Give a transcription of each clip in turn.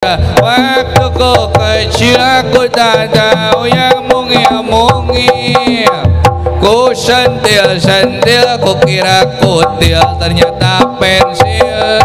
Waktu ku kecil aku tak tahu yang mungi-mungi. Ku sentil-sentil, ku kira kutil, ternyata pensil.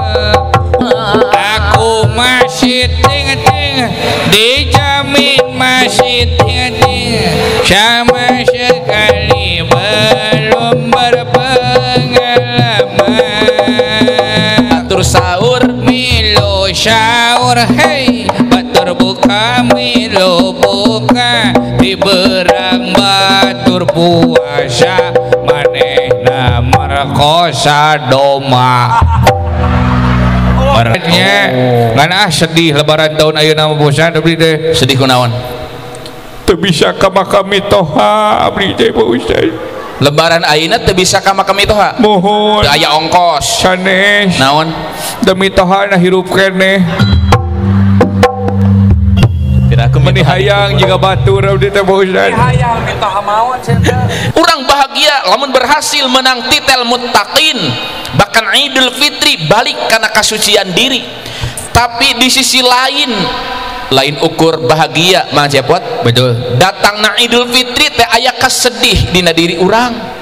Aku masih ting-ting, dijamin masih ting-ting. Sama sekali belum berpengalaman. Atur sahur, milo sahur, hei batur buka, milo buka. Di berang batur puasa, manehna merkosa doma. Baratnya ngan ah sedih lebaran tahun ayeuna mah bosan abdi teh. Sedih kunaon? Teu bisa ka makam mitoha abdi teh Pak Ustaz. Lebaran ayeuna teu bisa ka makam mitoha? Mohon. Teu aya ongkos. Sanes. Naon? Da mitoha na hirup keneh. Meni hayang jiga batur abdi teh Pak Ustaz. Hayang mitoha maot cenah. Urang bahagia lamun berhasil menang titel muttaqin. Bahkan Idul Fitri balik karena kasucian diri. Tapi di sisi lain, lain ukur bahagia Mang Cepot. Betul. Datang na Idul Fitri teh aya kasedih dina diri urang.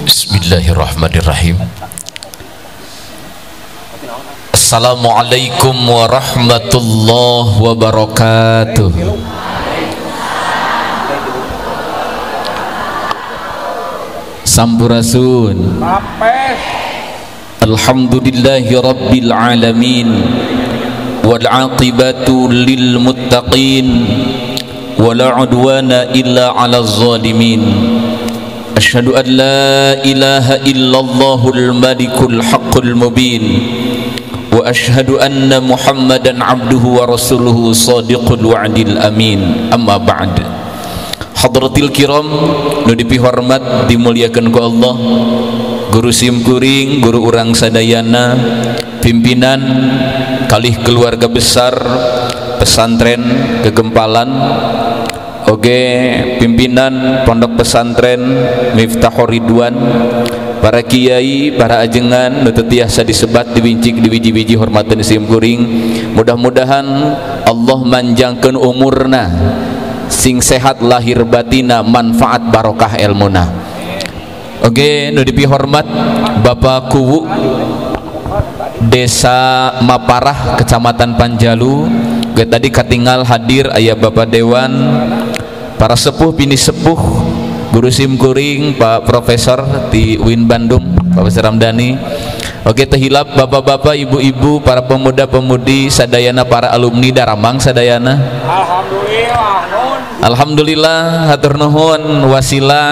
Bismillahirrahmanirrahim. Assalamualaikum warahmatullahi wabarakatuh. Sampurasun. Alhamdulillahi rabbil alamin. Wal aqibatu lil muttaqin. Wala udwana illa 'alaz zalimin. Asyhadu an la ilaha illallahul malikul haqqul mubin. Wa asyhadu anna Muhammadan abduhu wa rasuluhu sadiqul wa'dil amin. Amma ba'd. Hadratil kiram, nu dipihormat dimuliakan ku Allah, guru simkuring, guru urang sadayana, pimpinan kalih keluarga besar pesantren Kegempalan, oke, pimpinan pondok pesantren Miftahur Ridwan, para kiai, para ajengan nu teu tiasa disebat dibincik dibiji-biji hormateun simkuring. Mudah-mudahan Allah manjangkeun umurna, sing sehat lahir batina, manfaat barokah elmuna. Oke, nu dipihormat Bapak Kuwu Desa Maparah, Kecamatan Panjalu. Oke, tadi katingal hadir aya Bapak Dewan, para sepuh bini sepuh, guru simkuring Pak Profesor di UIN Bandung, Profesor Ramdhani. Oke, tehilap bapak-bapak, ibu-ibu, para pemuda-pemudi sadayana, para alumni daramang sadayana. Alhamdulillah. Alhamdulillah, hatur nuhun wasilah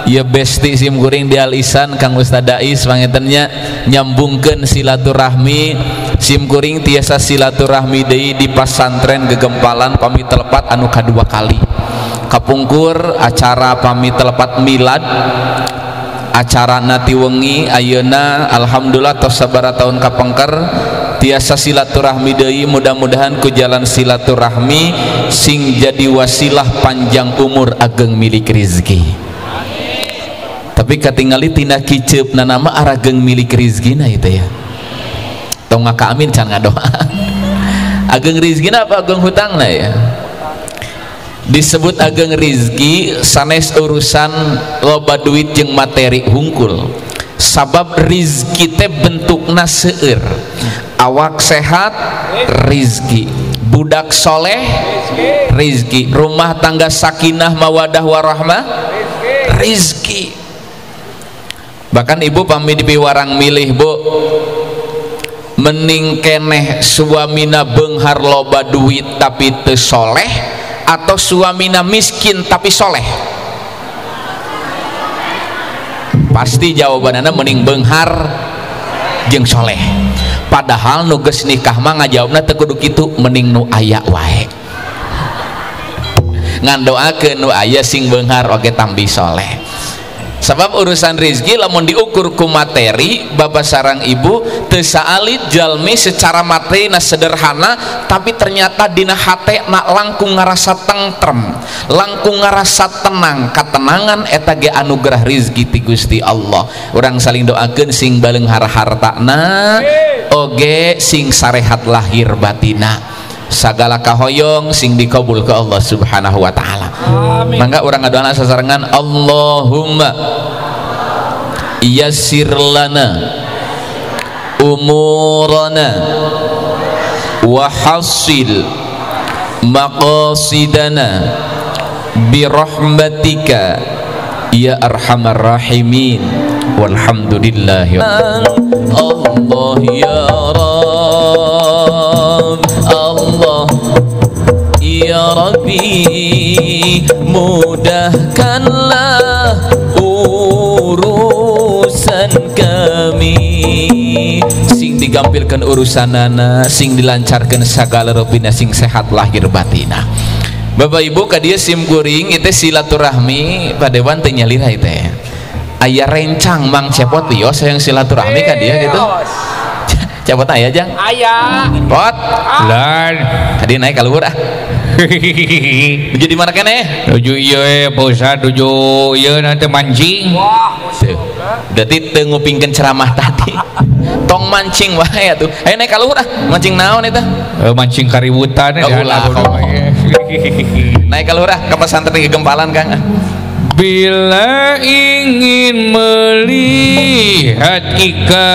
ya besti simkuring di Alisan Kang Ustaz Dais pangetennya nyambungkeun silaturahmi simkuring tiasa silaturahmi deui di pasantren Gegempalan pami telepat anu kadua kali. Kapungkur acara pami telepat milad, acara nati wengi ayeuna alhamdulillah tos sabaraha taun kapengker tiasa silaturahmi deui. Mudah-mudahan ku jalan silaturahmi sing jadi wasilah panjang umur ageng milik rizki. Tapi katingali tina kiceupna nama arageng milik rizkina itu ya. Tong ngaka amin can ngadoa. Ageng rizkina apa ageng hutangna ya? Disebut ageng rizki sanes urusan loba duit jeung materi hungkul. Sabab rizki teh bentukna seueur. Awak sehat rizki, budak soleh rizki, rumah tangga sakinah mawadah warahmah rizki. Bahkan ibu pami dipiwarang milih bu, mening keneh suamina beunghar loba duit tapi teu soleh, atau suamina miskin tapi soleh? Pasti jawabanana mending beunghar jeung soleh. Padahal nu geus nikah mah ngajawabna teu kudu kitu, mending nu aya wae. Ngan doakeun nu aya sing beunghar oge tambi soleh. Sebab urusan rezeki lamun diukur ku materi bapak sarang ibu teu saalit jalmi secara materi na sederhana tapi ternyata dina hate na langkung ngarasa tentrem, langkung ngarasa tenang. Katenangan eta ge anugerah rezeki ti Gusti Allah. Urang saling doakeun sing baleunghar hartana oge sing sarehat lahir batina. Sagala kahoyong sing dikabul ke Allah Subhanahu wa taala. Mangga urang ngadoana sasarengan Allahumma yassir lana umurana wa hassil maqasidana bi rahmatika ya arhamar rahimin. Walhamdulillahi Allah ya Rabb, Allah ya Rabbi, mudahkanlah urusan kami. Sing digampilkan urusanana, sing dilancarkan sagala rupina, sing sehat lahir batina. Bapak Ibu ka dieu sim kuring itu silaturahmi padewan teu nyalira itu. Aya rencang Mang Cepot bios yang silaturahmi ka dieu gitu. Cepot aya jang? Aya. Pot. Lan. Tadi naik ka luhur ah. Nuju di mana keneh? Nuju ieu Pak Ustad, nuju ieu nanti mancing. Wah, berarti teu ngupingkeun ceramah tadi. Tong mancing wae atuh. Ayo naik ka luhur ah. Mancing naon eta? Mancing kaributan oh, ulah. Naik ka luhur ah ka pesantren Gegempalan Kang. Bila ingin melihat ikan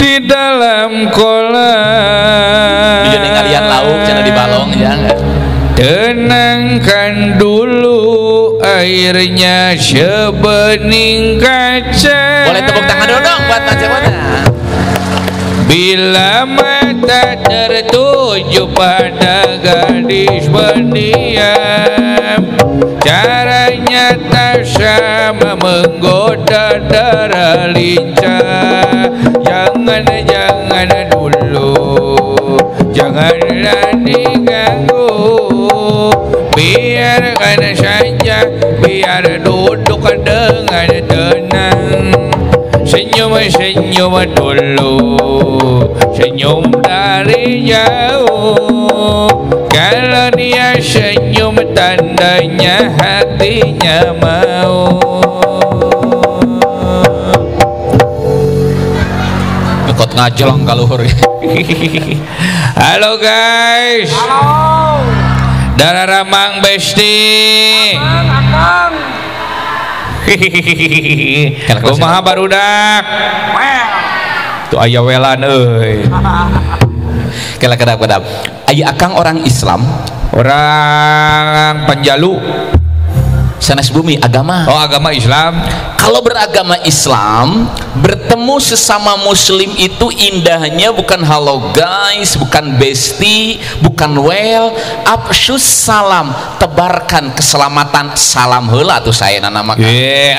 di dalam kolam, jadi kalian lauk jangan di balong jangan. Tenangkan dulu airnya sebening kaca. Boleh tepuk tangan dulu dong buat Pak Cepot. Bila mata tertuju pada gadis pendiam, caranya tak sama menggoda darah lincah. Jangan-jangan dulu, janganlah diganggu, biarkan saja, biar duduk dengan tenang. Senyum-senyum dulu, senyum dari jauh. Kalau dia senyum tandanya hatinya mau. Bekot ngajelong kaluhur. Halo guys. Halo. Darah Ramang Besti. Akang. Kumaha barudak? Tuh aya welan euy. Kela kedap-kedap. Aya akang orang Islam, orang Panjalu, sanes bumi agama. Oh, agama Islam. Kalau beragama Islam, bertemu sesama muslim itu indahnya bukan halo guys, bukan bestie, bukan well, absus salam, tebarkan keselamatan, salam heula tuh saya namakan.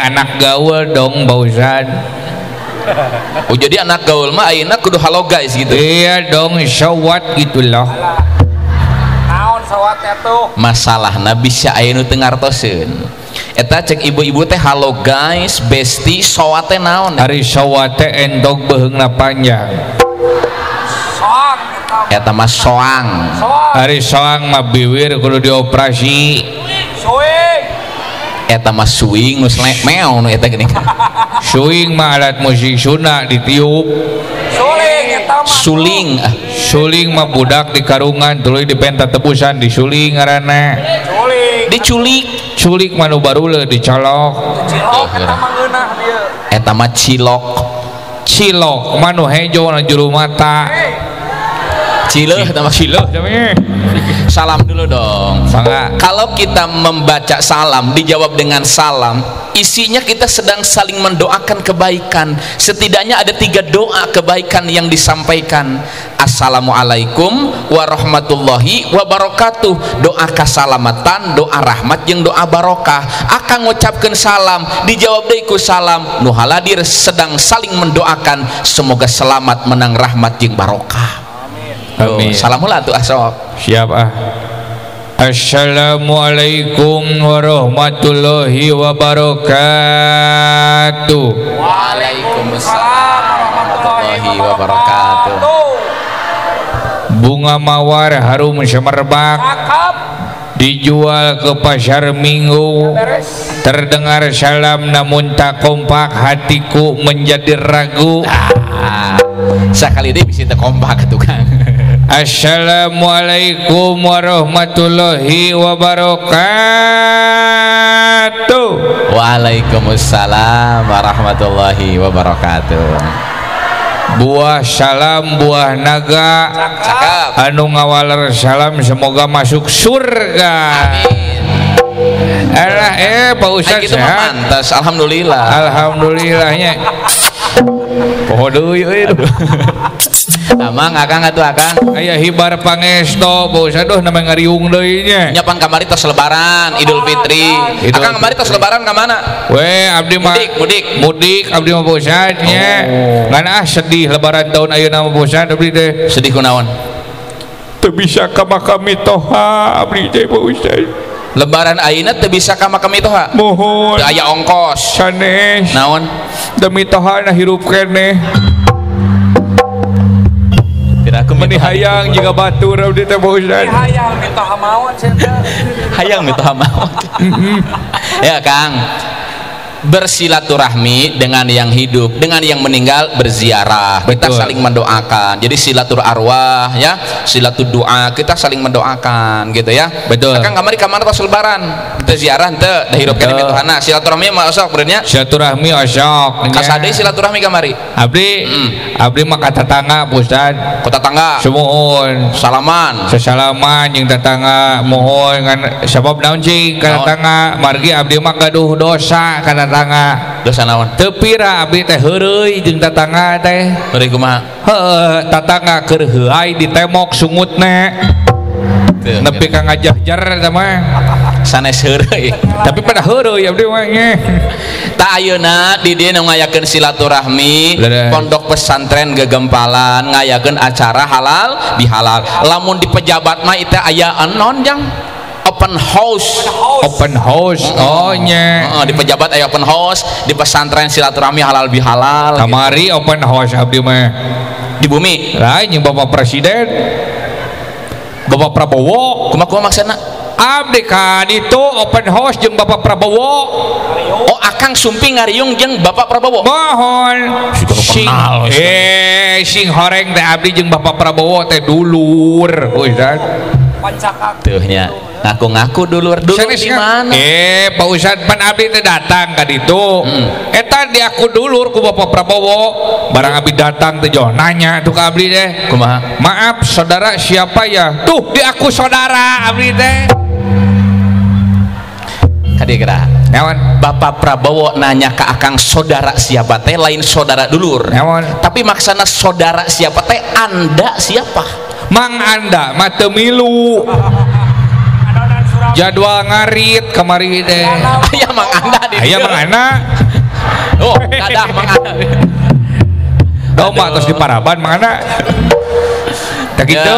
Anak gaul dong Pak Ustad. Oh, jadi anak gaul mah ayeuna kudu halo guys gitu. Iya dong, sawat gitu loh. Naon sawatnya tuh? Masalahna bisa aya nu teu ngartoseun. Eta cek ibu-ibu teh halo guys, bestie, sawat teh naon? Ari sawat teh entog beheungna panjang. Soang eta mah soang. Ari soang mah biwir kudu dioperasi. Suing. Eta mah suing nu meow nu eta geuning. Suing mah alat musik Sunda ditiup. Suling eta mah. Suling. Suling mah budak di karungan tuluy dipenta tebusan disuling ngaranna. Suling. Diculik. Culik mah nu baruleut dicolok. Cilok eta mah ngeunah dieu. Eta mah cilok. Cilok mah nu hejo na juru mata. Cileuh eta mah cileuh. Salam dulu dong. Mangga. Kalau kita membaca salam dijawab dengan salam, isinya kita sedang saling mendoakan kebaikan. Setidaknya ada 3 doa kebaikan yang disampaikan. Assalamualaikum warahmatullahi wabarakatuh. Doa keselamatan, doa rahmat, jeung doa barokah. Akan ngucapkeun salam, dijawab deui ku salam. Nu haladir sedang saling mendoakan semoga selamat menang rahmat jeung barokah. Amin. Salam heula atuh asok. Siap ah. Assalamualaikum warahmatullahi wabarakatuh. Waalaikumsalam warahmatullahi wabarakatuh. Bunga mawar harum semerbak dijual ke pasar Minggu. Terdengar salam namun tak kompak, hatiku menjadi ragu. Sekali ini bisa kompak tuh kan. Assalamualaikum warahmatullahi wabarakatuh. Waalaikumsalam warahmatullahi wabarakatuh. Buah salam buah naga. Cakep. Anu ngawaler salam semoga masuk surga. Amin. Alah Pak Ustaz gitu sehat. Mantas, alhamdulillah. Alhamdulillahnya. Poho deui euy. Amang akang atuh akang. Aya hibar pangesto Pak Ustaz duh namanya ngariung deui nya. Nya pan kamari tos lebaran Idul Fitri. Akang kamari tos lebaran ka mana? We abdi mah mudik. Mudik abdi mah Pak Ustaz nya. Ngan ah sedih lebaran tahun ayeuna mah Pak Ustaz abdi teh. Sedih kunaon? Teu bisa ka makam mitoha abdi teh Pak Ustaz. Lebaran ayeuna teu bisa ka makam mitoha. Mohon. Teu aya ongkos. Sanes. Naon? Demi toha na hirup keneh. Meni hayang jiga batur abdi teh Pak Ustaz. Hayang mitoha maot cenah. Hayang mitoha maot. Ya Kang, bersilaturahmi dengan yang hidup, dengan yang meninggal berziarah. Betul. Kita saling mendoakan. Jadi silatur arwah ya, silatur doa, kita saling mendoakan gitu ya. Betul. Akang kamari kamana tos lebaran? Teu ziarah teu, da hirup keneh mitohana. Silaturahmi mah osok benernya? Silaturahmi osok. Kasade silaturahmi kamari? Abdi, abdi mah ka tetangga Pak Ustaz. Ka tetangga. Sumuhun. Salaman. Sesalaman jeung tetangga mohon ngan sabab naon cing ka tetangga margi abdi mah gaduh dosa ka tetangga. Dosa naon? Teu pira abdi teh heureuy jeung tetangga teh. Heureuy kumaha? Heueuh, tetangga keur heuay ditemok sungutna. Nepi ka ngajahjar eta mah. Sanes heureuy. Tapi pada heureuy abdi mah nya. Ta ayeuna di dieu nu ngayakeun silaturahmi, pondok pesantren Gegempalan ngayakeun acara halal bihalal. Lamun di pejabat mah itu aya naon jang? Open house. Open house. Oh nya. Di pejabat aya open house, di pesantren silaturahmi halal bihalal. Kamari gitu. Open house abdi mah. Di bumi. Lain jeung Bapak Presiden. Bapak Prabowo. Kumaha maksudna? Abdi ka ditu open house jeung Bapak Prabowo. Oh, akang sumping ngariung jeung Bapak Prabowo. Mohon. Sing, sing horeng teh abdi jeung Bapak Prabowo teh dulur. Ustaz. Pancakak. Tuh nya. Ngaku-ngaku dulur. Dulur di mana? Pak Ustaz pan abdi teh datang ka ditu. Eta diaku dulur ku Bapak Prabowo. Barang abdi datang teh jauh nanya tuh ka abdi teh. Kumaha? Maaf saudara siapa ya? Tuh diaku saudara abdi teh. Kadieu Naon? Bapak Prabowo nanya ke akang saudara siapa teh lain saudara dulur. Naon? Tapi maksana saudara siapa teh anda siapa? Mang anda mah teu milu. Jadwal ngarit kamari teh. Aya Mang Anda di. Aya Mang Anda. Oh, dadah Mang Anda. Domba terus di Paraban Mang Anda. Tak gitu.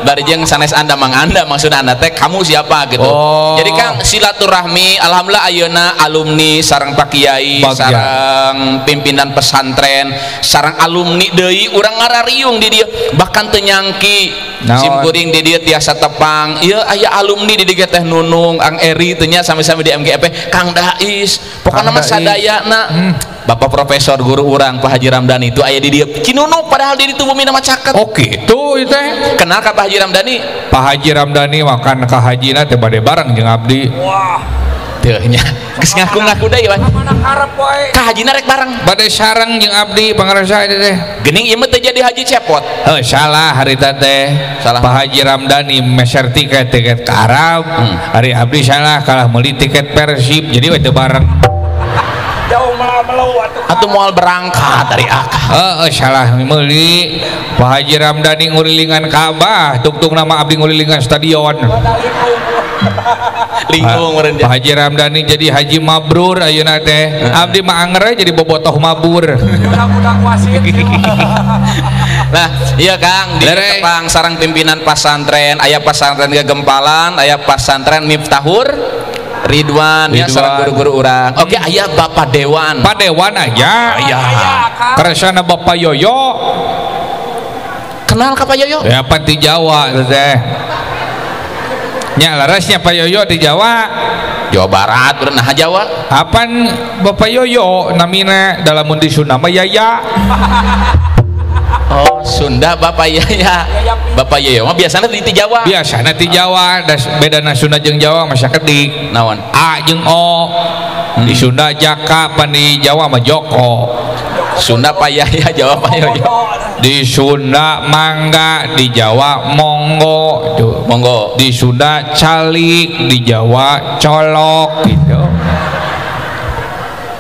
Bari jeung sanes anda Mang Anda maksud anda teh kamu siapa gitu. Oh. Jadi Kang silaturahmi alhamdulillah ayeuna alumni sareng Pak Kiai, sareng pimpinan pesantren, sareng alumni deui urang ngarariung di dieu bahkan teu nyangki sim kuring di dieu tiasa tepang. Ieu aya alumni di dieu teh Nunung, Ang Eri teh nya sami-sami di MGMP, Kang Dais. Pokona mah sadayana. Bapak Profesor guru urang Pak Haji Ramdhani itu aya di dieu Cinunuk padahal di ditu bumi nama caket. Oh gitu itu teh. Kenal ka Pak Haji Ramdhani? Pak Haji Ramdhani makan ka hajina teh bade bareng jeung abdi. Wah. Teu nya. Geus ngaku-ngaku deui we. Mana karep wae. Ka hajina rek bareng. Bade sareng jeung abdi pangarasa eta teh. Geuning ieu mah teu jadi haji cepot. Heuh salah harita teh. Salah. Pak Haji Ramdhani meser tiket tiket ka Arab. Ari abdi salah kalah meuli tiket Persib jadi we teu bareng. Jauh melu atuh moal berangkat dari akang. Heeh salah meuli Pak Haji Ramdhani ngurilingan Ka'bah tungtung nama abdi ngurilingan stadion. Lingkung meureun. Pak Haji Ramdhani jadi Haji Mabrur ayeuna teh. Abdi mah anger jadi bobotoh mabur. Budak-budak wasit. Nah, iya Kang, di tepang sarang pimpinan pasantren, aya pasantren Gegempalan, aya pasantren Miftahur Ridwan, ya sarang guru-guru urang. Oke, aya Bapak Dewan. Pak Dewan aja. Aya. Kersana Bapak Yoyo. Kenal ka Pak Yoyo? Ya pan di Jawa teh. Nya larasnya Pak Yoyo di Jawa. Jawa Barat, nah Jawa. Apan Bapak Yoyo namina dalam di Sunda mah Yaya. Oh, Sunda Bapak Yaya. Bapak Yoyo mah biasana di Jawa. Biasana di Jawa, bedana Sunda jeung Jawa mah sakedik. Naon? A jeung O. Di Sunda Jaka, pan di Jawa mah Joko. Sunda Pak Yaya, Jawa Pak Yoyo. Di Sunda mangga, di Jawa monggo. Tuh. Monggo. Di Sunda calik, di Jawa colok gitu.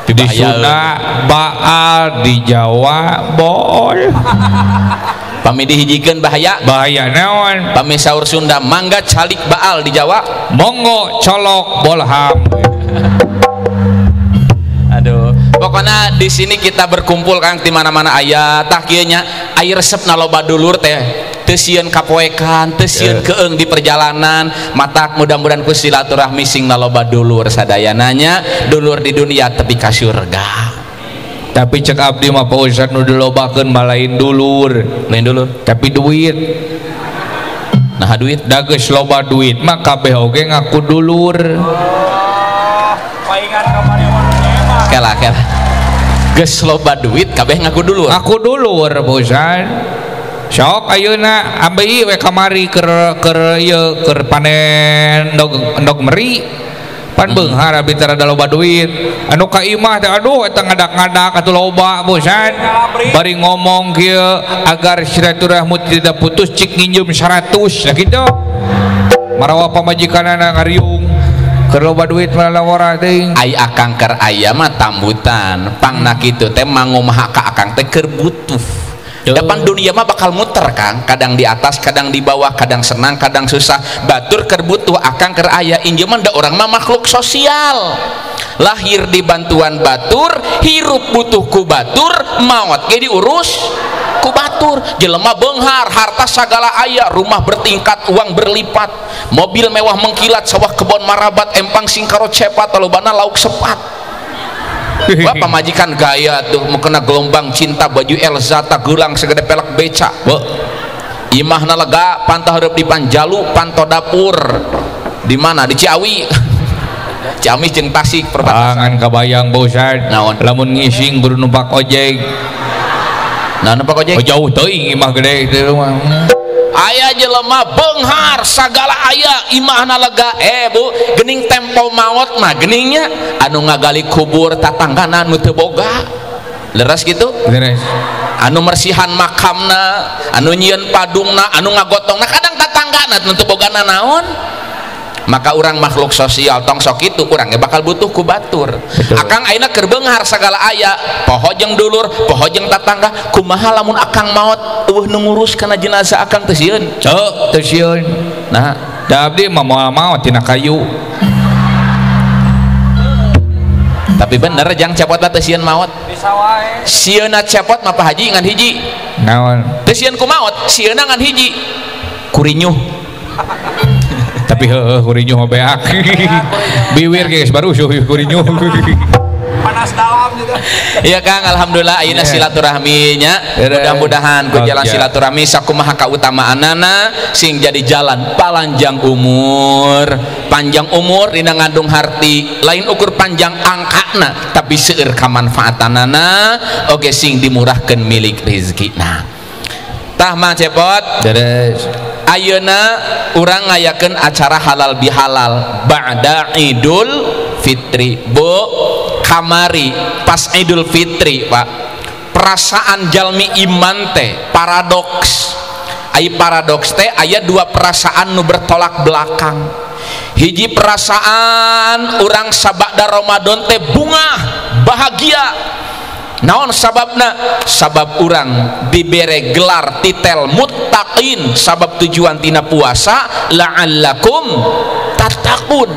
Di Sunda baal, di Jawa bol. Pami dihijikeun bahaya. Bahaya naon? Pami saur Sunda mangga calik baal, di Jawa monggo colok bolham. Aduh, pokoknya di sini kita berkumpul Kang di mana-mana aya tah kieu nya, aya resepna loba dulur teh. Teu sieun kapoekan, teu sieun keung di perjalanan, matak mudah-mudahan ku silaturahmi sing loba dulur sadayananya, dulur di dunia tepi ka surga. Tapi cek abdi mah Pak Ustad nu dilobakeun mah lain dulur, lain dulur, tapi duit. Nah duit, da geus loba duit mah kabeh oge ngaku dulur. Paingan kamari mah. Kela kela. Geus loba duit kabeh ngaku dulur. Ngaku dulur Pak Ustad. Sok ayeuna abdi we kamari keur ieu keur panen endog meri pan beunghar abdi teh rada loba duit anu ka imah teh aduh eta ngadak-ngadak atuh loba bosan bari ngomong kieu agar silaturahmi tidak putus cik nginjem 100 nah kitu marawa pamajikanana ngariung keur loba duit mah lawara teuing ai akang keur aya mah tambutan pangna kitu teh mangumaha ka akang teh keur butuh. Depan dunia mah bakal muter Kang, kadang di atas, kadang di bawah, kadang senang, kadang susah. Batur keur butuh, akang keur aya injeman da urang mah makhluk sosial. Lahir di bantuan batur, hirup butuh ku batur, maot ge diurus ku batur. Jelema beunghar, harta sagala aya, rumah bertingkat, uang berlipat, mobil mewah mengkilat, sawah kebon marabat, empang singkaro cepat, lobana lauk sepat. Wah pamajikan gaya tuh mau kena gelombang cinta baju Elzata gelang segede pelek beca. Wah, imahna lega pantau hareup di Panjalu panto dapur di mana di Ciawi. Ciamis jeung Tasik perbatasan. Angan kabayang bosan. Naon? Lamun ngising kudu numpak ojek. Nah numpak ojek. Oh, jauh teuing imah gede itu mah. Aya jelema beunghar sagala aya imahna lega. Bu gening tempo maot mah geningnya anu ngagali kubur tatanggana nu teu boga leres gitu. Leres. Anu mersihan makamna, anu nyieun padungna, anu ngagotongna, kadang tatanggana nu teu bogana naon. Maka urang makhluk sosial tong sok kitu urang ge bakal butuh ku batur. Akang ayeuna keur beunghar sagala aya, poho jeung dulur, poho jeung tatangga, kumaha lamun akang maot eueuh nu ngurus kana jenazah akang teu sieun? Ceu, teu sieun. Nah, da abdi mah moal maot tina kayu. Tapi bener jang cepot teh sieun maot. Bisa wae. Sieunna cepot mah Pak Haji ngan hiji. Naon? Teu sieun ku maot, sieunna ngan hiji. Kurinyuh. Tapi heueuh kurinyuh mah beak. Biwir geus baru suh kurinyuh. Panas dalam gitu. Iya Kang, alhamdulillah ayeuna silaturahminya. Mudah-mudahan ku jalan silaturahmi sakumaha kautamaanana sing jadi jalan palanjang umur. Panjang umur dina ngandung harti, lain ukur panjang angkana tapi seueur kamanfaatanana oge sing dimurahkeun milik rezekina. Tah Mang Cepot. Deres. Ayeuna urang ngayakeun acara halal bihalal ba'da Idul Fitri. Bu, kamari pas Idul Fitri, Pak. Perasaan jalmi iman teh paradoks. Ai paradoks teh aya dua perasaan nu bertolak belakang. Hiji perasaan urang sabada Ramadan teh bungah, bahagia. Naon sababna? Sabab urang dibere gelar titel muttaqin, sabab tujuan tina puasa la'allakum tattaqun.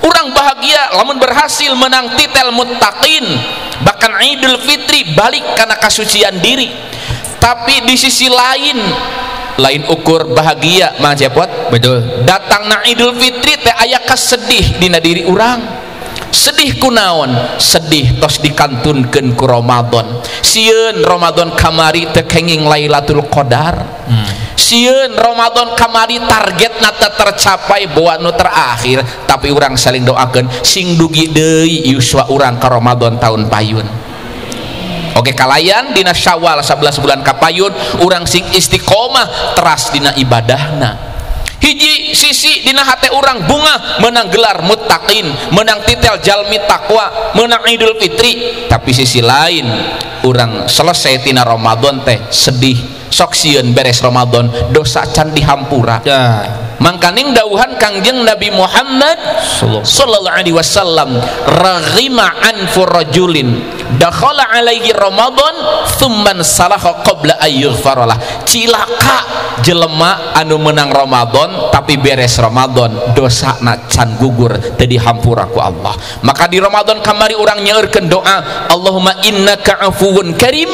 Urang bahagia lamun berhasil menang titel muttaqin, bahkan Idul Fitri balik karena kasucian diri. Tapi di sisi lain, lain ukur bahagia Mang Cepot. Betul. Datangna Idul Fitri teh aya kasedih dina diri urang. Sedih kunaon? Sedih tos dikantunkeun ku Ramadan. Sieun Ramadan kamari teu kenging Lailatul Qadar. Sieun Ramadan kamari targetna teu tercapai boa nu terakhir, tapi urang saling doakeun sing dugi deui yuswa urang ka Ramadan tahun payun. Oke kalayan dina Syawal 11 bulan kapayun urang sing istiqomah teras dina ibadahna. Hiji sisi dina hate urang bunga menang gelar muttaqin, menang titel jalmi takwa, menang Idul Fitri. Tapi sisi lain urang selesai tina Ramadan teh sedih, sok sieun beres Ramadan dosa can dihampura. Ya. Mangkaning dauhan Kangjeng Nabi Muhammad sallallahu alaihi wasallam, raghima anfu rajulin dakhala alaihi Ramadan thumman salaha qabla ay yughfaralah. Cilaka jelema anu menang Ramadan tapi beres Ramadan dosana can gugur teu dihampura ku Allah. Maka di Ramadan kamari urang nyeurkeun doa, Allahumma innaka afuwun karim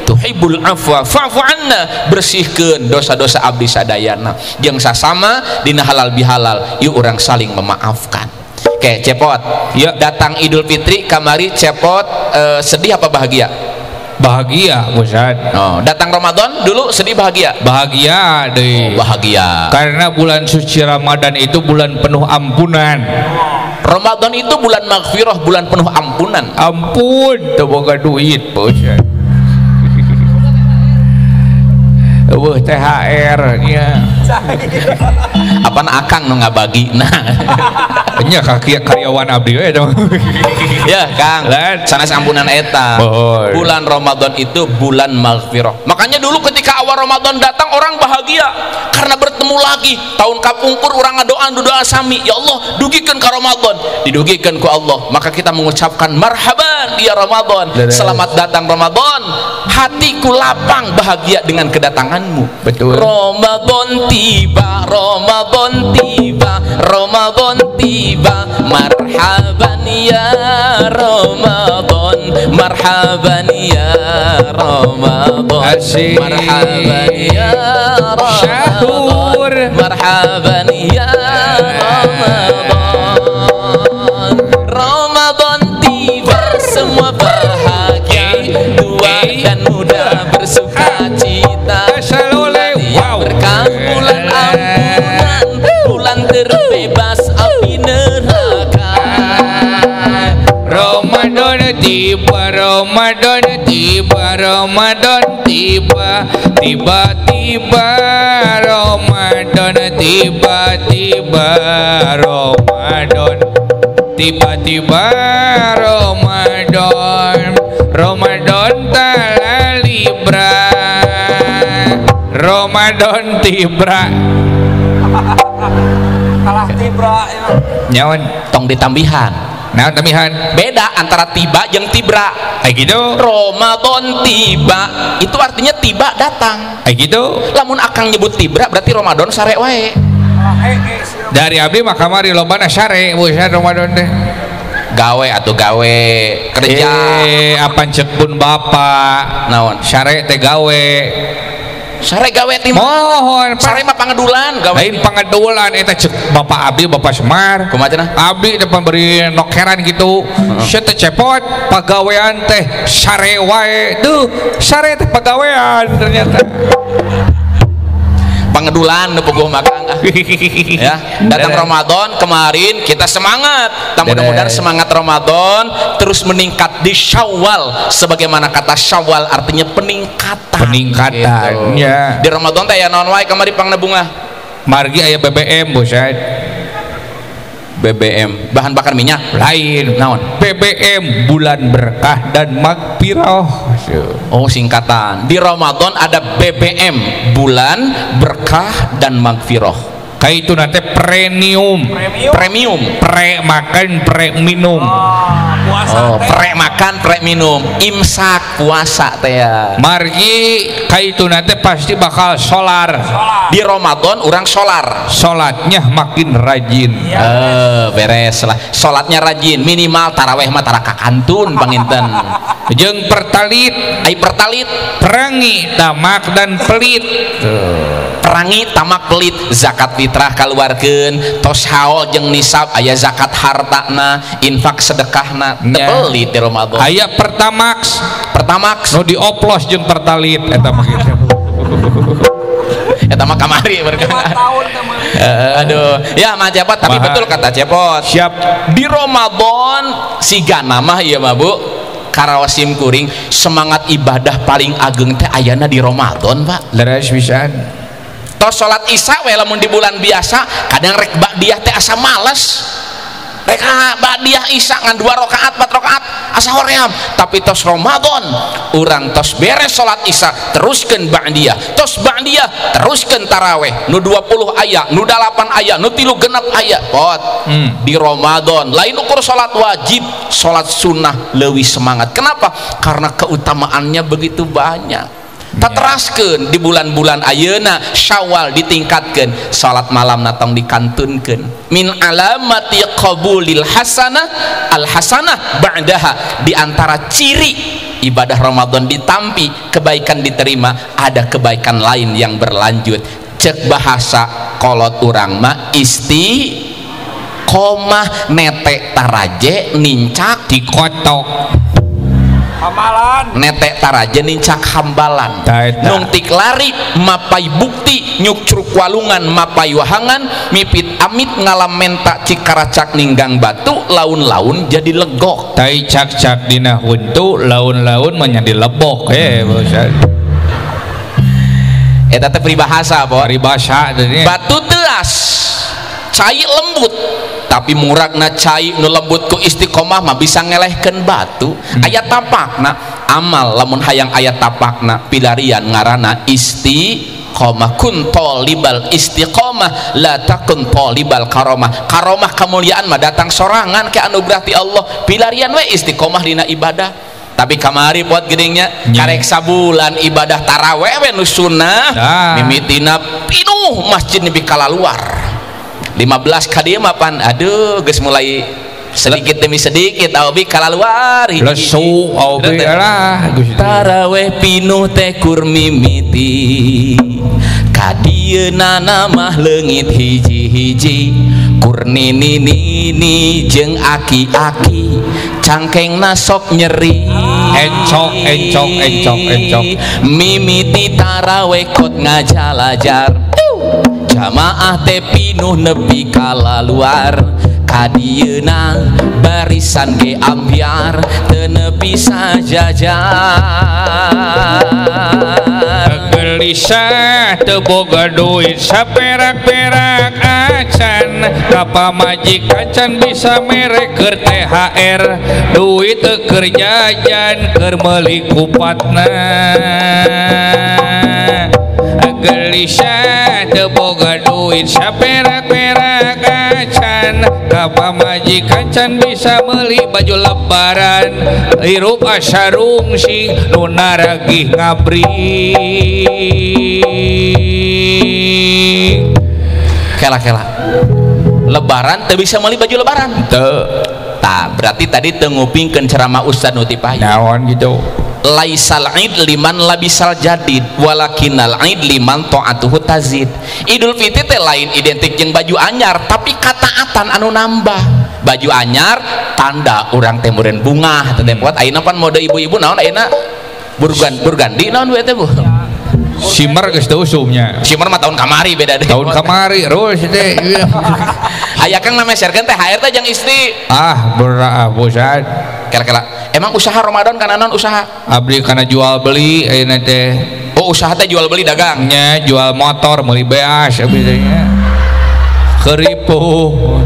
tuhibbul afwa fa'fu anna, bersihkeun dosa-dosa abdi sadayana jeung sasama dina halal bihalal, yuk urang saling memaafkan. Oke, Cepot. Ya. Datang Idul Fitri kamari Cepot sedih apa bahagia? Bahagia, Ustaz. Oh, datang Ramadan dulu sedih bahagia? Bahagia deh. Oh, bahagia. Karena bulan suci Ramadan itu bulan penuh ampunan. Ramadan itu bulan maghfirah, bulan penuh ampunan. Ampun, teu boga duit, Pak Ustaz. Eueuh THR nya. Apaan akang nu ngabagi nah. Nya kaki karyawan abdi we dong. Ya Kang, sanes ampunan eta. Bulan Ramadan itu bulan maghfirah. Makanya dulu ketika awal Ramadan datang orang bahagia karena bertemu lagi. Tahun kapungkur urang ngadoa doa sami, ya Allah dugikeun ka Ramadan, didugikeun ku Allah. Maka kita mengucapkan marhaban ya Ramadan, selamat datang Ramadan. Hatiku lapang bahagia dengan kedatanganmu. Betul. Ramadan tiba, Ramadan tiba, Ramadan tiba, marhaban ya Ramadan, marhaban ya Ramadan, marhaban ya Ramadan, marhaban ya Ramadan. Ramadan tiba, semua bahagia, tua dan muda bersuka cita. Bulan yang berkah, bulan ampunan, bulan terbebas api neraka. Ramadan tiba, Ramadan tiba, Ramadan tiba, tiba-tiba Ramadan, tiba-tiba Ramadan, tiba-tiba Ramadan, Ramadan tala libra, Ramadan tibra. Kalah tibra nyawan tong ditambihan. Nah, tambihan beda antara tiba jeung tibra. Kayak gitu. Ramadan tiba itu artinya tiba datang. Kayak gitu. Lamun akang nyebut tibra berarti Ramadan sare wae. Dari abdi mah kamari lobana sare bukan Ramadan teh. Gawe atau gawe kerja. Apan cek pun bapak. Naon? Sare teh gawe. Sare gawe ti mohon sare mah pangedulan gawe. Lain pangedulan eta cek bapak abdi bapak Semar. Kumaha cenah? Abdi teh pemberi nokeran gitu. Sia teh cepot pagawean teh sare wae. Duh, sare teh pagawean ternyata. Pangedulan nu puguh mah Kang. Ya, datang Ramadan kemarin kita semangat. Mudah-mudahan semangat Ramadan terus meningkat di Syawal, sebagaimana kata Syawal artinya peningkatan. Peningkatan. Gitu. Ya. Di Ramadan teh aya naon wae kamari pangna bunga? Margi aya BBM, Bos. BBM, bahan bakar minyak. Lain. Naon? BBM, bulan berkah dan magfirah. Oh, singkatan. Di Ramadan ada BBM, bulan berkah dan magfirah. Kayak itu nanti premium. Premium. Pre makan, pre minum. Oh, Puasa oh, teh. Prek makan, prek minum, imsak puasa teh ya. Margi kaituna teh pasti bakal solar. Di Ramadan orang solar. Salatnya makin rajin. Ya. Beres lah. Salatnya rajin, minimal taraweh mah tara kakantun panginten. Jeung pertalit, ai pertalit, perangi tamak dan pelit. Perangi tamak pelit, zakat fitrah kaluarkeun, tos haul jeung nisab aya zakat hartana, infak sedekahna, teu pelit di Ramadan. Aya pertamax, pertamax nu dioplos jeung pertalit eta mah kitu. Eta mah kamari berkah. Aduh, ya mah Cepot, tapi betul kata Cepot. Siap. Di Ramadan sigana mah ieu mah Bu. Karaos sim kuring semangat ibadah paling ageng teh ayana di Ramadan, Pak. Leres pisan. Tos salat isya we lamun di bulan biasa kadang rek ba'diyah teh asa males. Rek ba'diyah isya ngan 2 rakaat 4 rakaat asa hoream, tapi tos Ramadan urang tos beres salat isya teruskeun ba'diyah, tos ba'diyah teruskeun taraweh nu 20 aya, nu 8 aya, nu 3 genep aya. Pot. Di Ramadan lain ukur salat wajib, salat sunnah leuwih semangat. Kenapa? Karena keutamaannya begitu banyak. Tateraskeun di bulan-bulan ayeuna Syawal ditingkatkeun, salat malam natong dikantunkeun. Min alamati qabulil hasanah al hasanah ba'daha, di antara ciri ibadah Ramadan ditampi, kebaikan diterima, ada kebaikan lain yang berlanjut. Cek bahasa kolot urang mah istiqomah, netek taraje nincak dikotok. Amalan netek taraje nincak hambalan, nungtik lari mapai bukti, nyukcruk walungan mapai wahangan, mipit amit ngalam menta cikaracak ninggang batu, laun-laun jadi legok, tai cak-cak dina huntu, laun-laun menjadi lebok. Eta teh peribahasa, po. Peribahasa batu teas cai lembut, tapi muragna cai nu lembut ku istiqomah mah bisa ngelehkeun batu. Aya tapakna amal lamun hayang aya tapakna pilarian ngaranna istiqomah. Kun tolibal istiqomah la takun tolibal karomah. Karomah kemuliaan mah datang sorangan ke anugerah ti Allah, pilarian we istiqomah dina ibadah. Tapi kamari buat gedingnya karek sabulan ibadah taraweh we nu sunnah mimitina pinuh masjid nepi kalaluar 15 ka dieu mah pan aduh geus mulai sedikit demi sedikit aobi kalaluar lesu aobi lah taraweh pinuh teh kur mimiti ka dieunana mah leungit hiji-hiji kur nini-nini jeung aki-aki cangkengna sok nyeri encok encok encok encok mimiti taraweh kot ngajalajar jamaah teh pinuh nepi kalaluar kadieuna barisan ge ambyar teu nepi sajajar gelisah teu boga duit saperak-perak acan ka pamajikan can bisa mere keur THR duit teu keur jajan keur meuli kupatna gelisah teu boga duit saperak-perak acan ka pamajikan can bisa meuli baju lebaran hirup asa rungsing nu naragih ngabri. Kela-kela lebaran teu bisa meuli baju lebaran teu. Tah berarti tadi teu ngupingkeun ceramah Ustaz nu ti payun naon gitu. Laisal id liman labisal jadid walakinal id liman ta'atuhu tazid. Idul Fitri teh lain identik jeung baju anyar, tapi kataatan anu nambah. Baju anyar tanda urang teh meureun bungah teh buat ayeuna pan mode ibu-ibu naon ayeuna burgandi naon we teh Bu. Simer geus teu usumnya. Simer mah tahun kamari beda deui. Tahun kamari terus teh. Aya kang nameserkeun THR teh jeung istri. Ah, berat bosan. Kela-kela. Emang usaha Ramadan kana naon usaha? Abdi kana jual beli ayeuna teh. Oh, usaha teh jual beli dagang. Nya jual motor meuli beas abdi teh nya. Keripuh.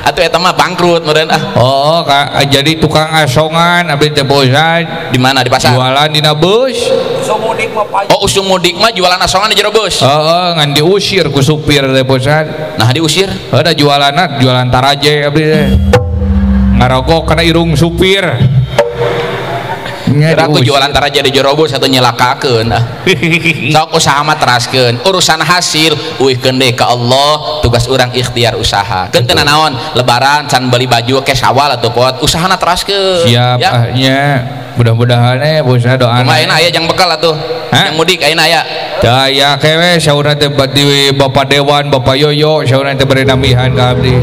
Atuh eta mah bangkrut meureun ah. Oh, jadi tukang asongan abdi teh bosan. Di mana? Di pasar. Jualan dina bus. Usum mudik mah payu. Oh, usum mudik mah jualan asongan di jero bus. Heeh, ngan diusir ku supir teh bosan. Nah, diusir? Heuh, da jualanna jualan taraje abdi teh. Ngarogok kana irung supir. Kira aku jualan antara jadi jorobos atau nyelakakeun. Sok usaha mah teraskeun, urusan hasil uihkeun deui ka Allah, tugas urang ikhtiar usaha. Keun teu nanaon, lebaran can beli baju ke Syawal atuh pot, usahana teraskeun. Siap ya. Nya. Mudah-mudahan bosna doana. Kumaha ayeuna aya jang bekal atuh. Jang mudik ayeuna aya. Teu aya kewe saurna teh badi Bapak Dewan, Bapak Yoyo saurna teh bari nambihan ka abdi.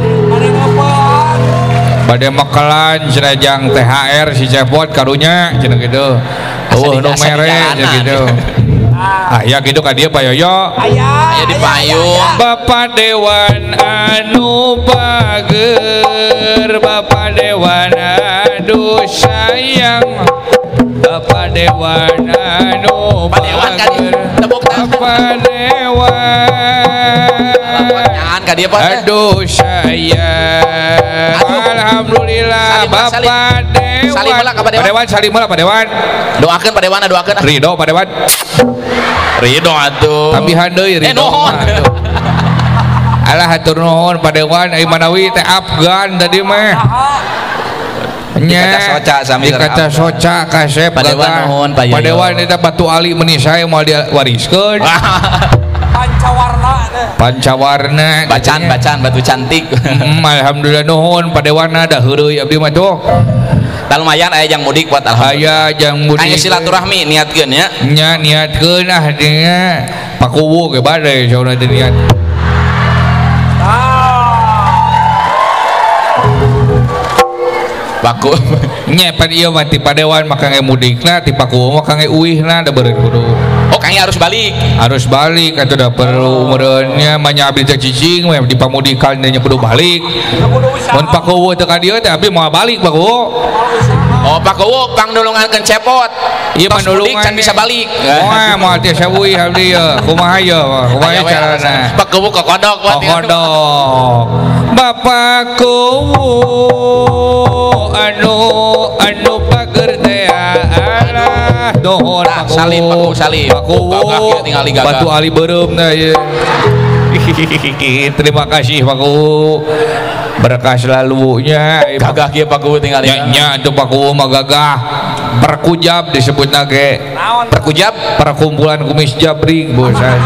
Bade mekelan cenah jang THR si Cepot karunya cenah kitu. Eueuh nu mere cenah kitu. Ah ya kitu ka dieu Pak Yoyo. Aya di payung. Bapak Dewan anu bager, Bapak Dewan aduh sayang. Bapak Dewan anu bager. Bapak Dewan aduh sayang. Alhamdulillah Bapak Dewan. Salim heula ka Pak Dewan. Salim heula Pak Dewan. Doakeun Pak Dewan, doakeun. Ridho Pak Dewan. Ridho atuh. Tambihan deui ridho. Alah hatur nuhun Pak Dewan, ai manawi teh Afgan tadi mah. Di kaca soca sami di kaca soca kasep Pak Dewan nuhun Pak Yoyo. Pak Dewan eta batu ali meuni sae moal diwariskeun. Pancawarna teh. Pancawarna. Bacan batu cantik. Alhamdulillah nuhun Pak Dewan da heureuy abdi mah tuh. Tah lumayan aya jang mudik buat alhamdulillah. Aya jang mudik. Aya silaturahmi niatkeun nya. Nya niatkeun ah dinya pakuwu ge bade saurna teh niat. Paku nya pan ieu mah ti Padewan mah kangge mudikna, ti Pakuwu mah kangge uihna da beureun kudu. Oh kangge harus balik. Harus balik atuh da perlu meureunnya mah nya abdi teh cicing we di pamudikan nya kudu balik. Mun Pakuwu teu ka dieu teh abdi moal balik Pakuwu. Oh Pakuwu pangnulungankeun Cepot. Ieu panulungan can bisa balik. Moal moal tiasa uih abdi ye. Kumaha ye? Kumaha carana? Pakuwu kokodok. Kokodok. Bapak Kuwu anu anu pager teh alah nuhun Pakuwu. Salim Pakuwu salim. Pakuwu batu ali beureum teh ieu. Terima kasih Pakuwu. Berkah selalu nya. Gagah kieu Pakuwu tinggal nya atuh Pakuwu mah gagah. Perkujab disebutna ge. Perkujab perkumpulan kumis jabrik bosan.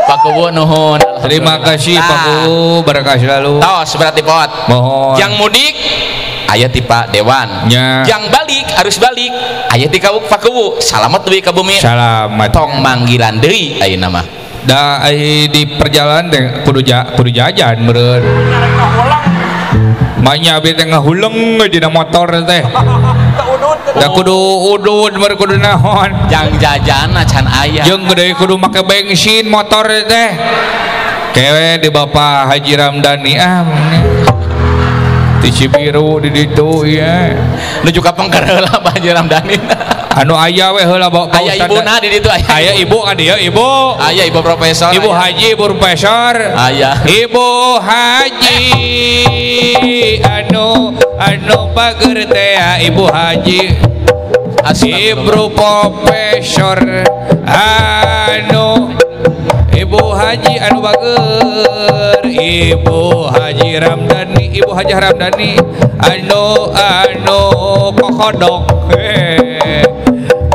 Pakuwu nuhun. Terima kasih Pakuwu, berkah selalu. Tos berarti pot. Mohon. Jang mudik aya ti Pak Dewan. Nya. Jang balik harus balik aya ti Pakuwu. Salamet deui ka bumi. Salamet. Tong manggilan deui ayeuna mah. Da di perjalanan teh kudu jajan meureun. Manya abdi teh ngahuleng dina motor teh. Da kudu udud meureun kudu naon. Jang jajan can aya. Jeung gede kudu make bensin motor teh. Kewe di Bapak Haji Ramdhani ah. Di Cibiru di ditu ieu. Nuju ka pengker heula Pak Haji Ramdhani. Anu aya we heula Bapak Aya ibuna di ditu aya. Aya ibu ka dieu ibu. Aya ibu profesor. Ibu haji, ibu profesor. Aya. Ibu haji anu anu bager teh ibu haji. Ibu profesor anu Ibu Haji anu bager, Ibu Haji Ramdhani, Ibu Haji Ramdhani anu anu kokodok.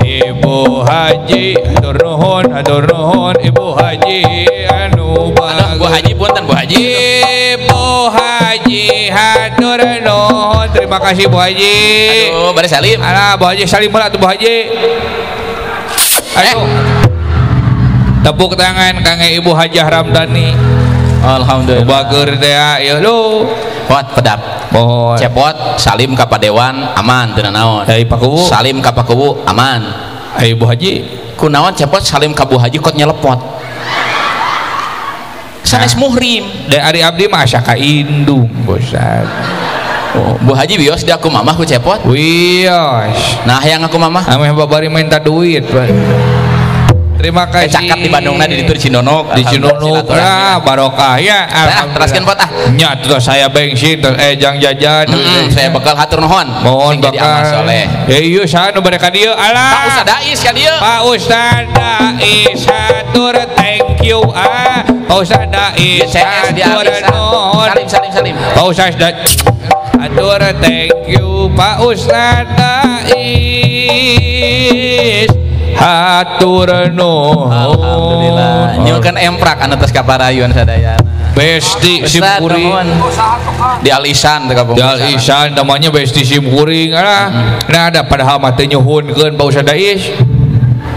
Ibu Haji hatur nuhun Ibu Haji anu bager. Bu Haji punten Bu Haji. Ibu Haji hatur nuhun. Terima kasih Bu Haji. Aduh, bari salim. Alah Bu Haji salim heula atuh Bu Haji. Aduh. Tepuk tangan kangge Ibu Hajah Ramdhani. Alhamdulillah. Bager teh ya lu. Pot pedap. Mohon. Cepot salim ka Padewan aman teu nanaon. Ai Pakuwu. Salim ka Pakuwu aman. Ai Ibu Haji. Kunaon cepot salim ka Bu Haji kot nyelepot. Sanes muhrim. Da ari abdi mah asa ka indung bosan. Oh, Bu Haji bios di aku mamah ku cepot. Wios. Nah hayang aku mamah. Ameh babari minta duit. Terima kasih. Cakap di Bandungna di ditu di Cinunuk. Di Cinunuk lah barokah ya. Alhamdulillah. Teraskeun pot ah. Nya tuh saya bensin jang jajan. Saya bekal hatur nuhun. Mohon bakal. Ya ieu saha nu bade ka dieu? Alah. Pak Ustad Dais ka dieu. Pak Ustad Dais hatur thank you ah Pak Ustad Dais hatur nuhun. Salim salim salim. Pak Ustad Dais hatur thank you Pak Ustad Dais hatur nuhun. Alhamdulillah. Nyuhunkeun emprak anu tos kaparayun sadayana. Besti simkuring di Al-Ihsan teh di Al-Ihsan namanya besti simkuring lah. Nah ada padahal mah teu nyuhunkeun Pak Ustad Dais.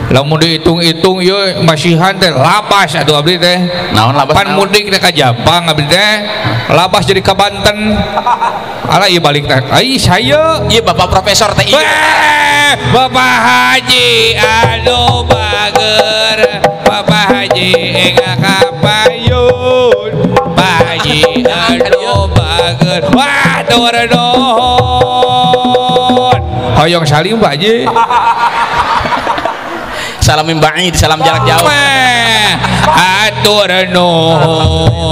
Lamun dihitung-hitung ieu masihan teh labas atuh abdi teh. Naon labas? Pan mudik teh ka Jampang abdi teh. Labas jadi ka Banten. Alah ieu balik teh. Ai saya ieu Bapak Profesor teh ieu. Bapak Haji anu bager. Bapak Haji enggak kapayun. Pak Haji anu bager. Wah tur nuhun. Hoyong salim Pak Haji. Salam ba'id, salam jarak jauh. Hatur nuhun.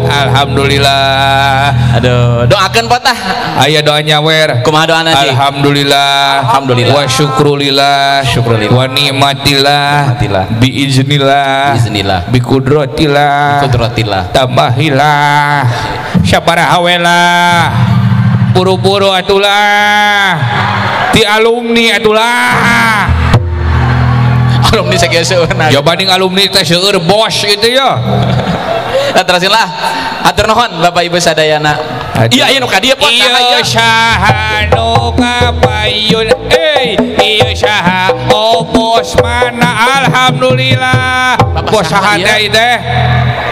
Alhamdulillah. Aduh, doakeun potah. Aya doa nyawer. Kumaha doana sih? Alhamdulillah. Alhamdulillah. Wa syukrulillah. Syukrulillah. Wa ni'matillah. Ni'matillah. Biiznillah. Biiznillah. Bi kudratillah. Kudratillah. Tambahillah. Sabaraha we lah. Buru-buru atulah. Ti alumni atulah. Alumni sakieu seueurna. Ya banding alumni teh seueur bos gitu ya. Nah, terusin lah. Hatur nuhun Bapak Ibu sadayana. Iya ieu nu ka dieu pot. Ieu saha nu kapayun euy, ieu saha oh bos mana alhamdulillah. Bos saha teh teh?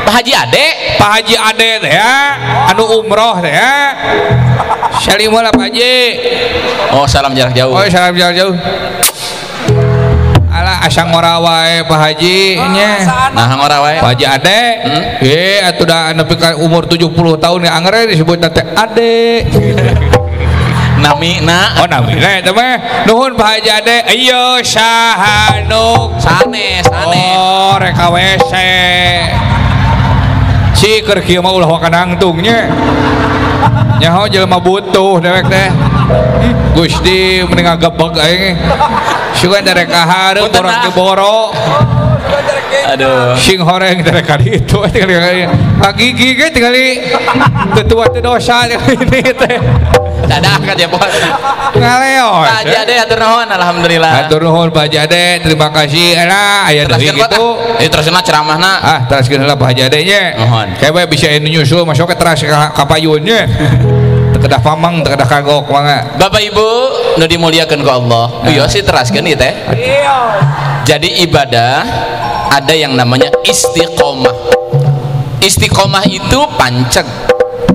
Pak Haji Ade. Pak Haji Ade teh ya, anu umroh teh ya. Salim heula Pak Haji. Oh, salam jarak jauh. Oh, salam jarak jauh. Alah asa ngora wae Pak Haji nya. Nah ngora wae. Pak Haji Ade. Eh atuh da nepi ka umur 70 tahun ya angger disebut teh Ade. Namina. Oh namina eta mah. Nuhun Pak Haji Ade. Ieu saha nu sanes sanes. Oh rek ka WC. Si keur kieu mah ulah waka nangtung nya. Nyaho jelema butuh dewek teh. Gusti mending ngagebeg aing. Sugan derek kahareup orang teu boro. Aduh. Sing horeng derek ka ditu tinggali kagigi ge tinggali teu tua teu dosa ini teh. Dadah ka Cepot. Ngaleos. Pak Haji Ade hatur nuhun alhamdulillah. Hatur nuhun Pak Haji Ade, terima kasih. Alah aya deui kitu. Ieu terusna ceramahna. Ah, teraskeun heula Pak Haji Ade nya. Nuhun. Kewe bisa anu nyusul masuk ke teras ka payun nya. Kedah pamang, kedah kagok mangga. Bapak Ibu nu dimuliakeun ku Allah. Iya sih teraskeun ieu teh. Iya. Jadi ibadah ada yang namanya istiqomah. Istiqomah itu panceg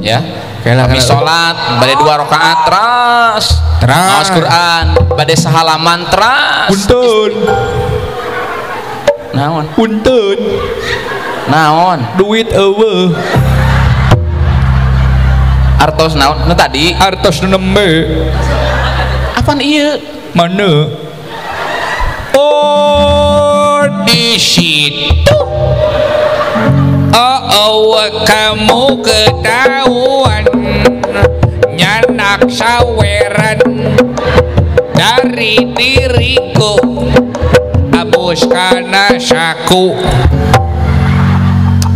ya. Habis salat bade 2 rakaat teras. Maos Quran bade sahalaman teras. Punten. Naon? Punten. Naon? Duit eueuh. Artos naon? Nu tadi artos nu nembe. Apaan ieu? Mana? Oh, di situ. Oh, kamu ketahuan nyanak saweran dari diriku abus kana saku.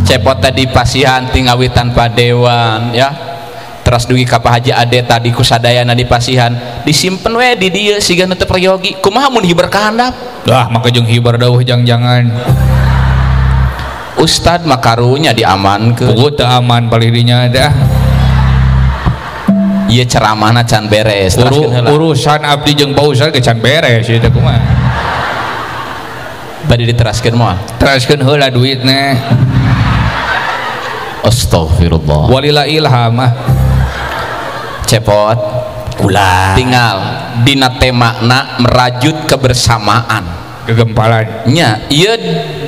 Cepot tadi pasihan tingawitan padewan ya. Teras dugi ka Pak Haji Ade tadi ku sadayana di pasihan disimpen we di dieu siga nu teu peryogi kumaha mun hiber ka handap dah maka jeung hiber dawuh jang-jangan Ustad mah karunya diamankeun puguh teu aman palih dinya teh ieu ceramahna can beres urusan abdi jeung Pak Ustad ge can beres ieu teh kumaha bade diteraskeun moal teraskeun heula duitna. Astagfirullah walila ilham ah. Cepot kula tinggal dina temana merajut kebersamaan gegempalan nya ieu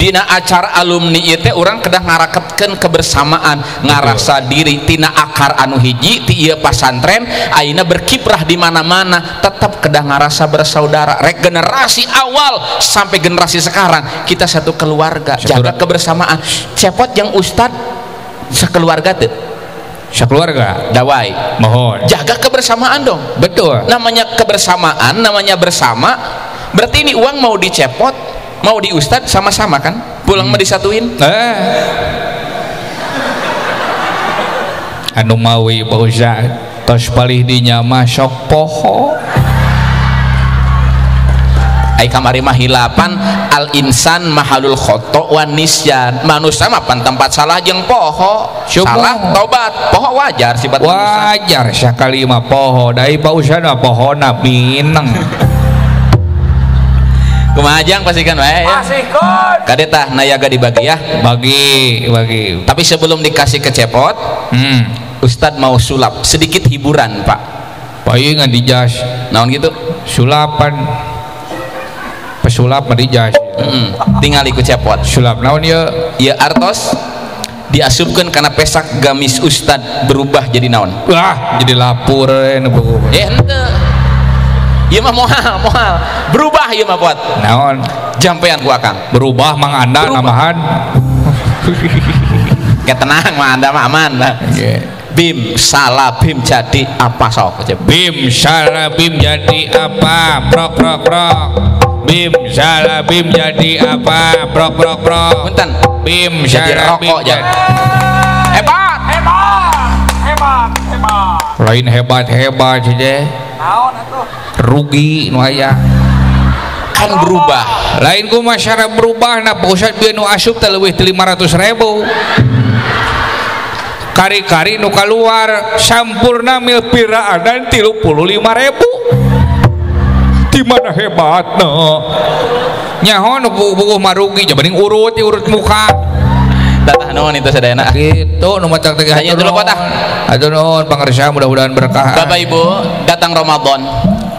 dina acara alumni ieu teh urang kedah ngaraketkeun kebersamaan ngarasa diri tina akar anu hiji ti ieu pasantren ayeuna berkiprah di mana-mana tetap kedah ngarasa bersaudara rek generasi awal sampai generasi sekarang kita satu keluarga jaga kebersamaan. Cepot yang ustad sekeluarga tuh sekeluarga dawai mohon jaga kebersamaan dong. Betul, namanya kebersamaan namanya bersama berarti ini uang mau dicepot mau di ustad sama-sama kan? Pulang mah disatuin. Anu mawi Pak Ustad tos palih dinya mah sok poho. Ai kamari mah hilapan al insan mahalul khoto wan nisyan. Manusia mah pan tempat salah jeung poho. Salah tobat, poho wajar sifat manusia. Wajar sakali mah poho, dai Pak Ustad mah pohona mineng. Kumaha jang pastikan wae ya. Pasihkeun. Kade tah nayaga dibagi ya. Bagi, bagi. Tapi sebelum dikasih ke Cepot, Ustad mau sulap sedikit hiburan, Pak. Paingan di jas. Naon gitu? Sulapan. Pesulap mah di jas. Tinggal ikut Cepot. Sulap naon ieu? Ieu artos diasupkeun kana pesak gamis Ustad berubah jadi naon? Wah, jadi lapur nu buku. Henteu. Ieu mah moal, moal. Berubah ieu mah pot. Naon? Jampean ku akang. Berubah mang anda nambahan. Ke tenang mah anda mah aman lah. Bim salah bim jadi apa sok? Bim salah bim jadi apa? Prok prok prok. Bim salah bim jadi apa? Prok prok prok. Punten. Bim jadi salah bim rokok jadi. Hebat, hebat, hebat, hebat. Lain hebat hebat saja. Naon atuh? Rugi nu aya. Kan berubah. Lain ku masyarakat berubah nah Pak Ustad bieu nu asup teh leuwih ti 500.000. Kari-kari nu kaluar sampurna mil piraanan 35.000. Di mana hebatna? Nyaho nu bubuh marugi jabaning urut urut muka. Tatah nuhun itu sadayana. Gitu nu matak teh hatur nuhun. Hatur nuhun pangersa mudah-mudahan berkah. Bapak Ibu, datang Ramadan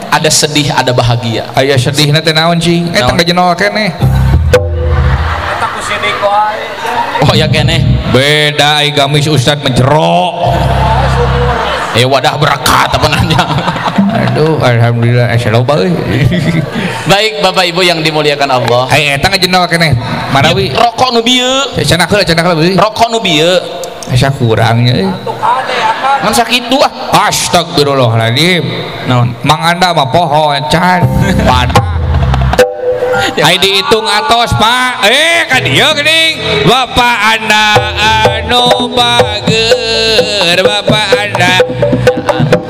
ada sedih ada bahagia. Aya sedihna teh naon cing? Eta ngajenol keneh. Eta ku sidik wae. Oh ya keneh. Beda ai gamis Ustad menjerok. Wadah berkat apa nanya. Aduh, alhamdulillah loba euy. Baik Bapak Ibu yang dimuliakan Allah. Ai eta ngajenol keneh. Manawi rokok nu bieu. Cenah heula cenah heula beuy. Rokok nu bieu. Asa kurangnya euy. Ngan sakitu ah. Astagfirullahaladzim. Naon? Mang anda mah poho can. Padah. Ai dihitung atos Pak. Ka dieu geuning. Bapak anda anu bager, bapak anda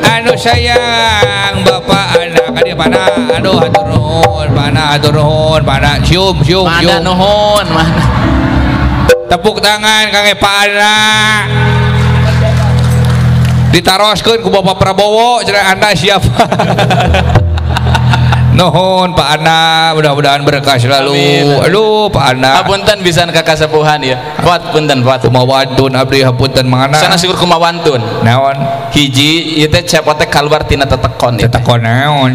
anu sayang, bapak anda ka dieu pana. Aduh hatur nuhun, pana hatur nuhun, pana cium cium cium. Mana nuhun, mana. Tepuk tangan kangge Pak Anda. Ditaroskeun ku Bapak Prabowo cenah anda siapa? Nuhun Pak Ana, mudah-mudahan berkah selalu. Amin. Aduh Pak Ana. Hapunten pisan ka kasepuhan ya. Pot punten pot. Kumawantun abdi hapunten Mang Ana. Sana syukur kumawantun. Naon? Hiji ieu teh cepot teh kaluar tina tetekon. Tetekon naon?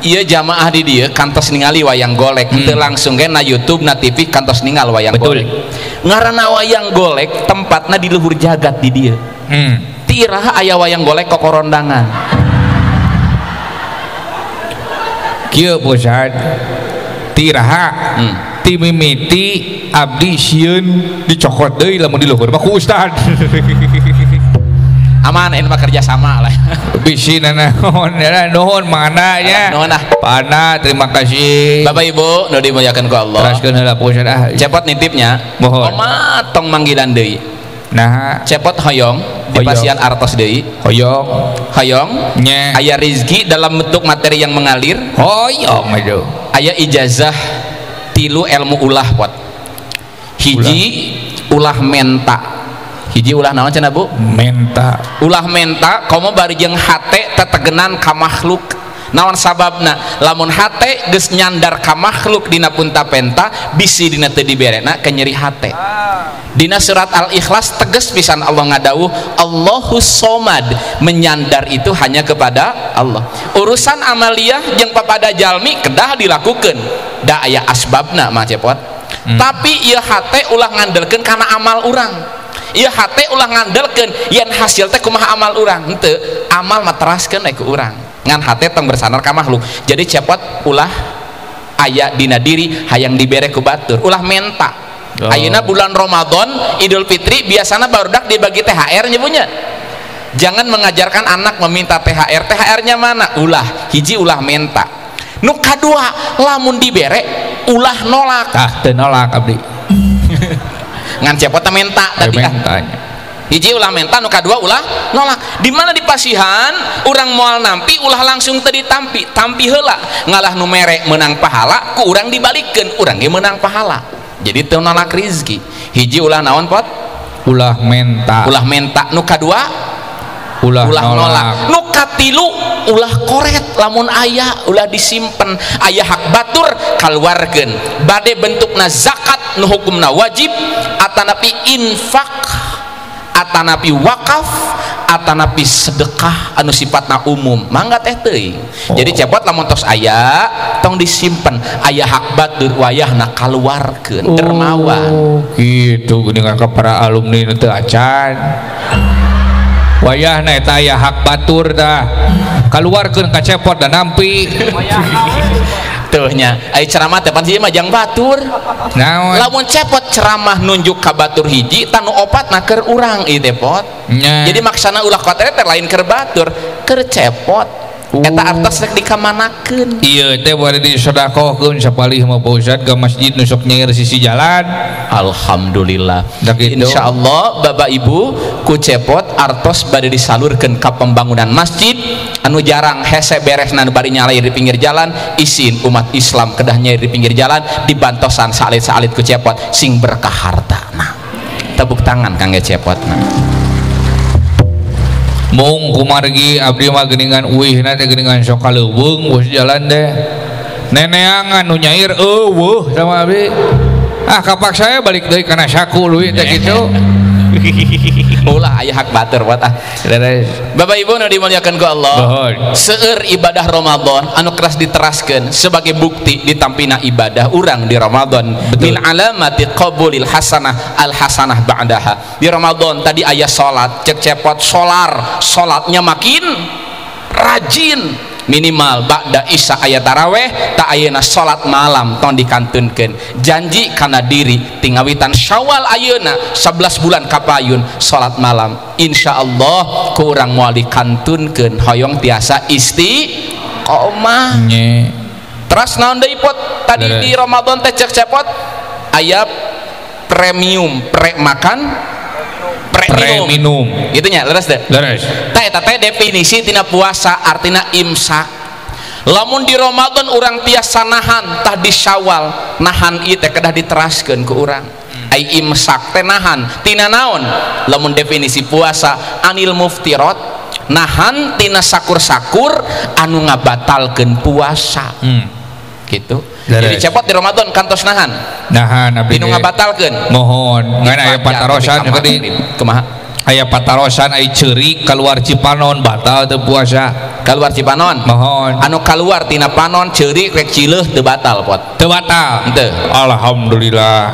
Ieu jamaah di dieu kantos ningali wayang golek. Teu langsung ge na YouTube na TV kantos ningal wayang Betul. Golek. Ngaranna wayang golek tempatna di luhur jagat di dieu. Ti iraha aya wayang golek kokorondangan. Kieu Ustad tiraha ti mimiti abdi sieun dicokot deui lamun di luhur mah ku Ustad. Aman ini mah kerja sama lah. Bisi nanaon nuhun mana nya. Nuhun ah. Pana terima kasih. Bapak Ibu nu dimuliakan ku Allah. Teraskeun heula Pak Ustad ah. Cepot nitipnya. Mohon. Oma tong manggilan deui. Nah, cepot hoyong di pasian artos deui. Hoyong, hoyong nya. Aya rizki dalam bentuk materi yang mengalir. Hoyong aduh. Aya ijazah tilu ilmu ulah pot. Hiji ulah menta. Hiji ulah naon cenah Bu? Menta. Ulah menta komo bari jeung hate tetegenan ka makhluk. Naon sababna? Lamun hate geus nyandar ka makhluk dina punta-penta bisi dina teu diberena kenyeri hate. Dina surat Al-Ikhlas tegas pisan Allah ngadawuh Allahus Somad, menyandar itu hanya kepada Allah. Urusan amaliyah jeung papada jalmi kedah dilakukeun da aya asbabna mah cepot. Tapi ieu hate ulah ngandelkeun kana amal urang. Ieu hate ulah ngandelkeun yen hasil teh kumaha amal urang. Henteu, amal mah teraskeun we ku urang. Ngan hate tong bersandar ka makhluk. Jadi cepot ulah aya dina diri hayang dibere ku batur, ulah menta. Oh. Ayeuna bulan Ramadan, Idul Fitri biasana barudak dibagi THR nyebunya. Jangan mengajarkan anak meminta THR. THR-nya mana? Ulah hiji ulah menta. Nu kadua lamun dibere ulah nolak. Tah teu nolak abdi. Ngan cepot teh menta tadi ah. Hiji ulah menta, nu kadua ulah nolak. Di mana di pasihan urang moal nampi ulah langsung teu ditampi, tampi heula ngalah nu mere meunang pahala ku urang dibalikeun urang ge meunang pahala. Jadi teu nolak rizki. Hiji ulah naon pot? Ulah menta. Ulah menta, nu kadua ulah nolak. Nu katilu ulah koret lamun aya ulah disimpen, aya hak batur kaluarkeun. Bade bentukna zakat nu hukumna wajib atanapi infak atanapi wakaf atanapi sedekah anu sifatna umum mangga teh teuing. Jadi cepot lamun tos aya tong disimpen, aya hak batur wayahna kaluarkeun dermawan. Gitu geuningan ka para alumni nu teu acan wayahna eta aya hak batur tah kaluarkeun ka cepot da nampi. Tuh nya ai ceramah teh pan hiji mah jang batur. Naon? Lamun cepot ceramah nunjuk ka batur hiji tanu opatna keur urang ieu teh pot. Nya. Jadi maksana ulah kotere teh lain keur batur, keur cepot. Eta artos rek dikamanakeun. Ieu teh bade disodakohkeun sapalih mah Pak Ustad ka masjid nu sok nyair sisi jalan. Alhamdulillah. Insyaallah Bapak Ibu ku cepot artos bade disalurkeun ka pembangunan masjid anu jarang hese beresna nu bari nyalair di pinggir jalan, isin umat Islam kedah nyair di pinggir jalan dibantosan saalit-saalit ku cepot sing berkah hartana. Tepuk tangan kangge cepotna. Mung kumargi abdi mah geuningan uihna teh geuningan sok kaleuweung geus jalan teh neneangan nu nyair eueuh sama abdi. Ah kapak saya balik deui kana saku leuwih teh kitu. Ulah aya hak batur buat ah. Bapak Ibu nu dimuliakan ku Allah. Seueur ibadah Ramadan anu keras diteraskeun sebagai bukti ditampina ibadah urang di Ramadan. Min alamati qabulil hasanah al hasanah ba'daha. Di Ramadan tadi aya salat, cek cepot solar, salatnya makin rajin. Minimal ba'da isya aya taraweh tak ayeuna salat malam tong dikantunkeun. Janji kana diri tingawitan Syawal ayeuna 11 bulan kapayun salat malam insyaallah ku urang moal dikantunkeun hoyong tiasa istiqomah. Teras naon deui pot tadi di Ramadan teh cek cepot aya premium, pre makan pre minum gitu nya leres deh. Leres. Tah eta teh definisi tina puasa artina imsak. Lamun di Ramadan urang tiasa nahan tah di Syawal nahan ieu teh kedah diteraskeun ku urang. Ai imsak teh nahan tina naon? Lamun definisi puasa anil muftirat nahan tina sakur-sakur anu ngabatalkeun puasa. Gitu. Leres. Jadi cepot di Ramadan kantos nahan. Nahan abdi tinu ngabatalkeun. Mohon ngan aya patarosan tadi kumaha? Aya patarosan ai ceurik keluar Cipanon batal teu puasa. Keluar Cipanon? Mohon. Anu keluar tina panon ceurik rek cileuh teu batal pot. Teu batal. Henteu. Alhamdulillah.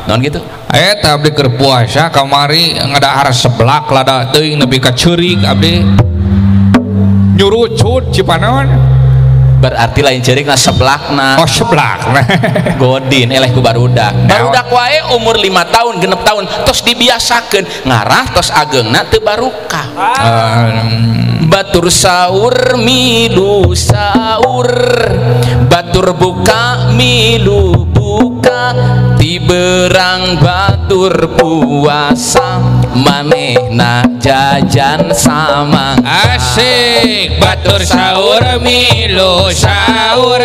Naon kitu? Eta abdi keur puasa kamari ngadahar seblak lada teuing nepi ka ceurik abdi. Nyurucut Cipanon. Berarti lain ceurikna seblakna. Oh seblakna. Godin eleh ku barudak. Barudak wae umur 5 tahun genep tahun tos dibiasakeun ngarah tos ageungna teu barukah. Batur sahur milu sahur, batur buka milu buka, tiberang batur puasa manehna jajan samangka. Asik. Batur sahur milu sahur,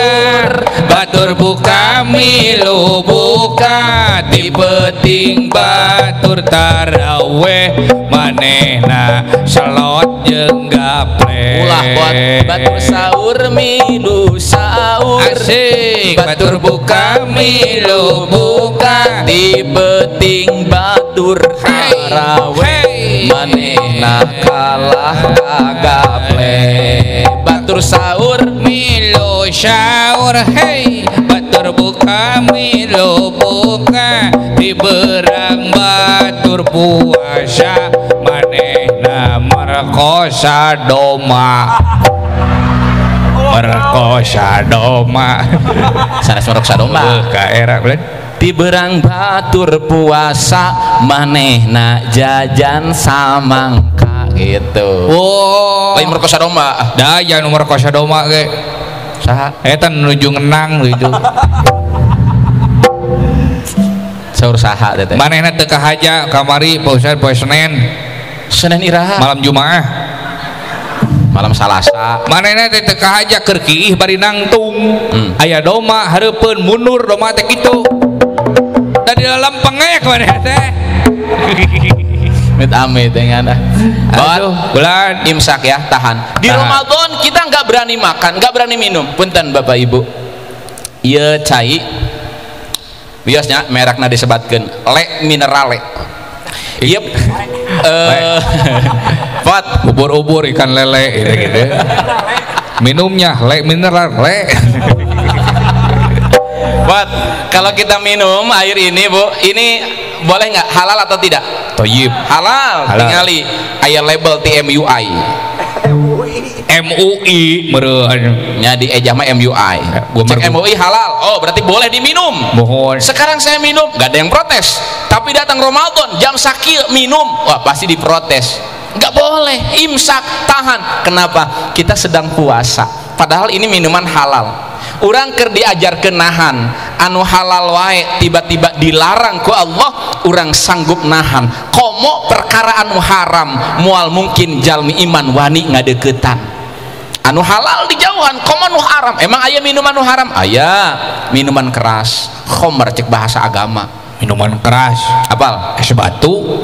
batur buka milu buka, ti peuting batur taraweh manehna salot jeung gaple. Ulah buat batur sahur milu sahur. Asik. Batur buka milu buka, ti peuting batur taraweh manehna kalah ka gaple. Batur sahur milu sahur, hei batur buka milu buka, di berang batur puasa manehna merkosa doma. Merkosa doma. Sanes merkosa domba. Ka era beuh. Di berang batur puasa manehna jajan samangka gitu. Oh. Lain merkosa domba. Da jangan merkosa domba ge. Saha? Eta nuju ngenang gitu. Saur saha teh? Manehna teu kahaja kamari Pak Ustad poe Senin. Senin iraha? Malam Jumaah. Malam Salasa. Manehna teh teu kahaja keur kiih bari nangtung. Aya doma hareupeun mundur doma teh kitu. Da di dalam pengek manehna teh. Amit-amit dengan aduh, bulan imsak ya, tahan. Di Ramadan kita nggak berani makan, nggak berani minum. Punten Bapak Ibu. Ieu cai biasanya merekna disebatkeun le minerale. Ieu pot ubur-ubur ikan lele gitu-gitu. Minumnya le mineral le. Pot, kalau kita minum air ini Bu, ini boleh nggak, halal atau tidak? Toyib. Halal, tingali aya label TMUI. MUI meureun nya di ejah mah MUI. Cek MUI halal. Oh, berarti boleh diminum. Mohon. Sekarang saya minum, nggak ada yang protes. Tapi datang Ramadan jam sakieu minum, wah pasti diprotes. Nggak boleh, imsak, tahan. Kenapa? Kita sedang puasa. Padahal ini minuman halal. Urang keur diajarkeun nahan, anu halal wae tiba-tiba dilarang ku Allah, urang sanggup nahan. Komo perkara anu haram, moal mungkin jalmi iman wani ngadeukeutan. Anu halal dijauhan, komo anu haram. Emang aya minuman anu haram? Aya, minuman keras, khomer cek bahasa agama. Minuman keras. Apal? Es batu?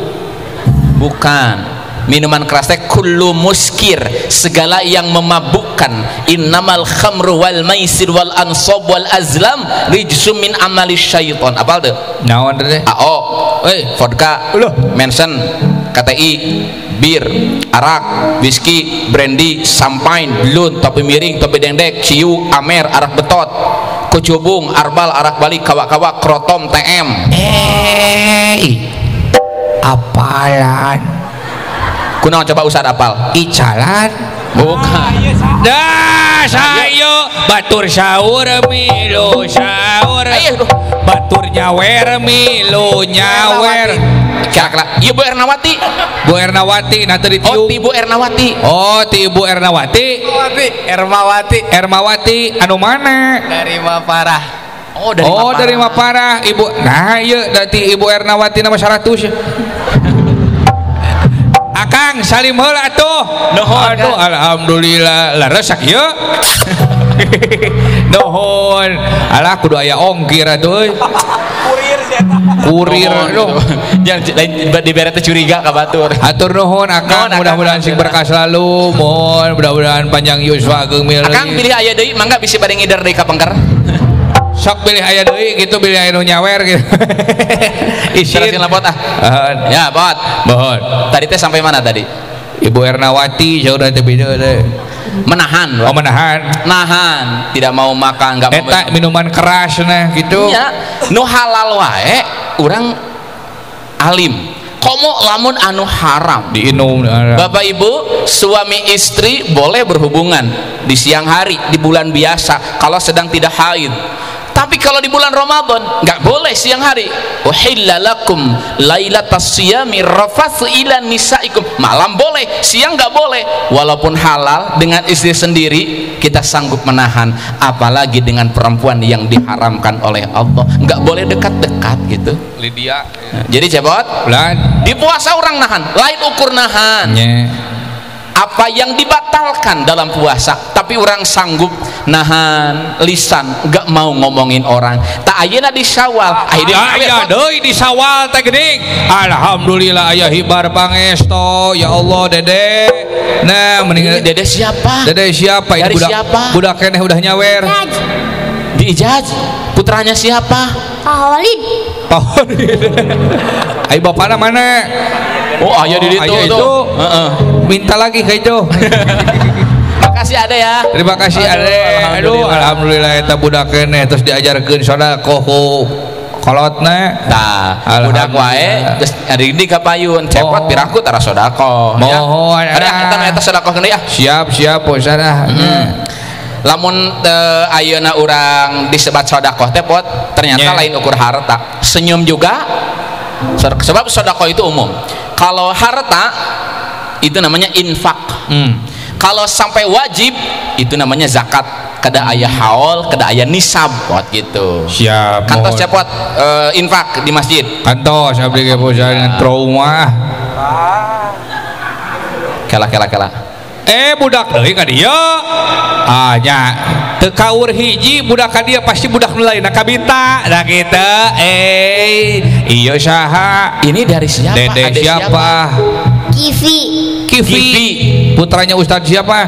Bukan. Minuman keras teh kullu muskir, segala yang memabukkan. Innamal khamru wal maisir wal ansab wal azlam rijsum min amali syaiton. Apal teu? Naon teh? AO, vodka, Manson, KTI, bir, arak, whisky, brandy, champagne, blun, topi miring, topi dendek, ciu, amer, arak betot, kocubung, arbal, arak bali, kawak-kawak, krotom, TM. Apalan? Kunaon coba Ustad apal? Icalan? Bukan. Dah sayo batur sahur milu sahur. Batur nyawer milu nyawer. Kira-kira ieu Bu Ernawati. Bu Ernawati nah teu ditiup. Oh, ti Bu Ernawati. Oh, ti Bu Ernawati. Ermawati. Ermawati anu mana? Dari Maparah. Oh, dari Maparah. Oh, dari Maparah Ibu. Nah, ieu da ti Ibu Ernawati nama 100. Akang salim heula atuh. Nuhun. Aduh, alhamdulillah leres sakieu. Nuhun. Alah kudu aya ongkir atuh euy. Kurir sia eta. Kurir aduh. Jangan lain dibere teh curiga ka batur. Atur nuhun Akang, mudah-mudahan sing berkah selalu. Mohon mudah-mudahan panjang yuswa ageung milik. Akang pilih aya deui mangga bisi bade ngider deui ka pengker. Sok pilih aya deui gitu, pilih aya nu nyawer gitu. Isin lapot ah. Ya, pot. Mohon. Tadi teh sampai mana tadi? Ibu Ernawati jauh teh beda teh. Menahan. Oh, menahan. Nahan, tidak mau makan, enggak mau. Eta minuman keras nah gitu. Iya, nu halal wae urang alim. Komo lamun anu haram diinum. Bapak Ibu, suami istri boleh berhubungan di siang hari, di bulan biasa kalau sedang tidak haid. Tapi kalau di bulan Ramadan nggak boleh siang hari. Uhilla lakum lailatas siyami rafatsu ila nisaikum. Malam boleh, siang nggak boleh. Walaupun halal dengan istri sendiri kita sanggup menahan, apalagi dengan perempuan yang diharamkan oleh Allah. Nggak boleh dekat-dekat gitu. Lydia. Jadi cepot. Bulan. Di puasa orang nahan, lain ukur nahan. Yeah. Apa yang dibatalkan dalam puasa, tapi orang sanggup nahan lisan, nggak mau ngomongin orang. Tak ayeuna di Syawal, aya deui di Syawal teh geuning. Alhamdulillah aya hibar pangesto, ya Allah Dede. Nah, mending Dede siapa? Dede siapa? Dari budak, siapa? Budak keneh udah nyawer. Di Ijaz. Putranya siapa? Pak Holid. Pak Holid. Ayo bapakna mana? Oh, ayah di situ tuh. Minta lagi ke itu. Makasih Ade ya. Terima kasih Ade. Aduh, alhamdulillah eta budak keneh terus diajarkeun sedekah ku kolotna. Tah, budak wae geus ari di ka payun, cepot piraku tara sedekah. Mohon. Ada eta eta sedekah deui ah. Siap, siap Ustaz ah. Lamun ayeuna urang disebat sedekah teh pot, ternyata lain ukur harta. Senyum juga. Sebab sedekah itu umum. Kalau harta itu namanya infak. Kalau sampai wajib itu namanya zakat. Kedah aya haul, kedah aya nisab pot gitu. Siap. Kantos cepot infak di masjid. Kantos abdi ge bosan trauma. Kela kela kela. Budak deui ka dieu. Ah nya teu kaur hiji budak ka dieu pasti budak nu lain kabita. Nah kitu. Ieu saha? Ini dari siapa? Dede siapa? Kivi. Kivi. Putranya Ustadz siapa?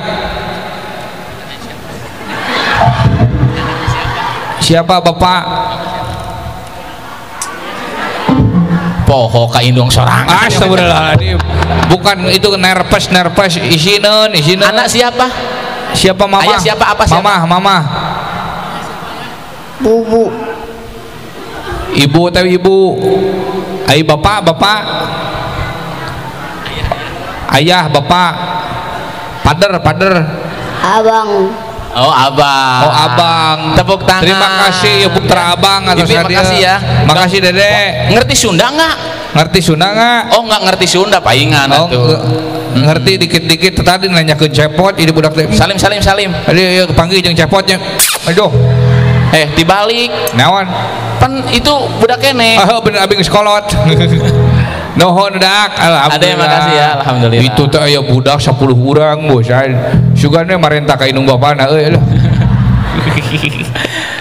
Siapa bapak? Poho ka indung sorangan. Astagfirullahaladzim. Bukan itu nerpes isineun isineun. Anak siapa? Siapa mama? Ayah siapa apa siapa? Mama, mama. Bubu. Ibu teh ibu. Ai bapak, bapak. Ayah, bapak. Pader, pader. Abang. Oh abang. Oh abang. Tepuk tangan. Terima kasih ya putra abang atau Ibu, makasih ya. Makasih Dede. Ngerti Sunda nggak? Ngerti Sunda nggak? Oh nggak ngerti Sunda paingan oh, atuh. Ngerti dikit-dikit tadi nanyakeun cepot ini budak teh. Salim salim salim. Aduh ya panggil jeung cepotnya. Aduh. Dibalik. Naon? Pan itu budak kene. Oh bener abi geus kolot. Nuhun dak, alhamdulillah. Ada yang makasih ya, alhamdulillah. Itu teh aya budak 10 urang bosan. Sugane marenta ka indung bapana euy lah.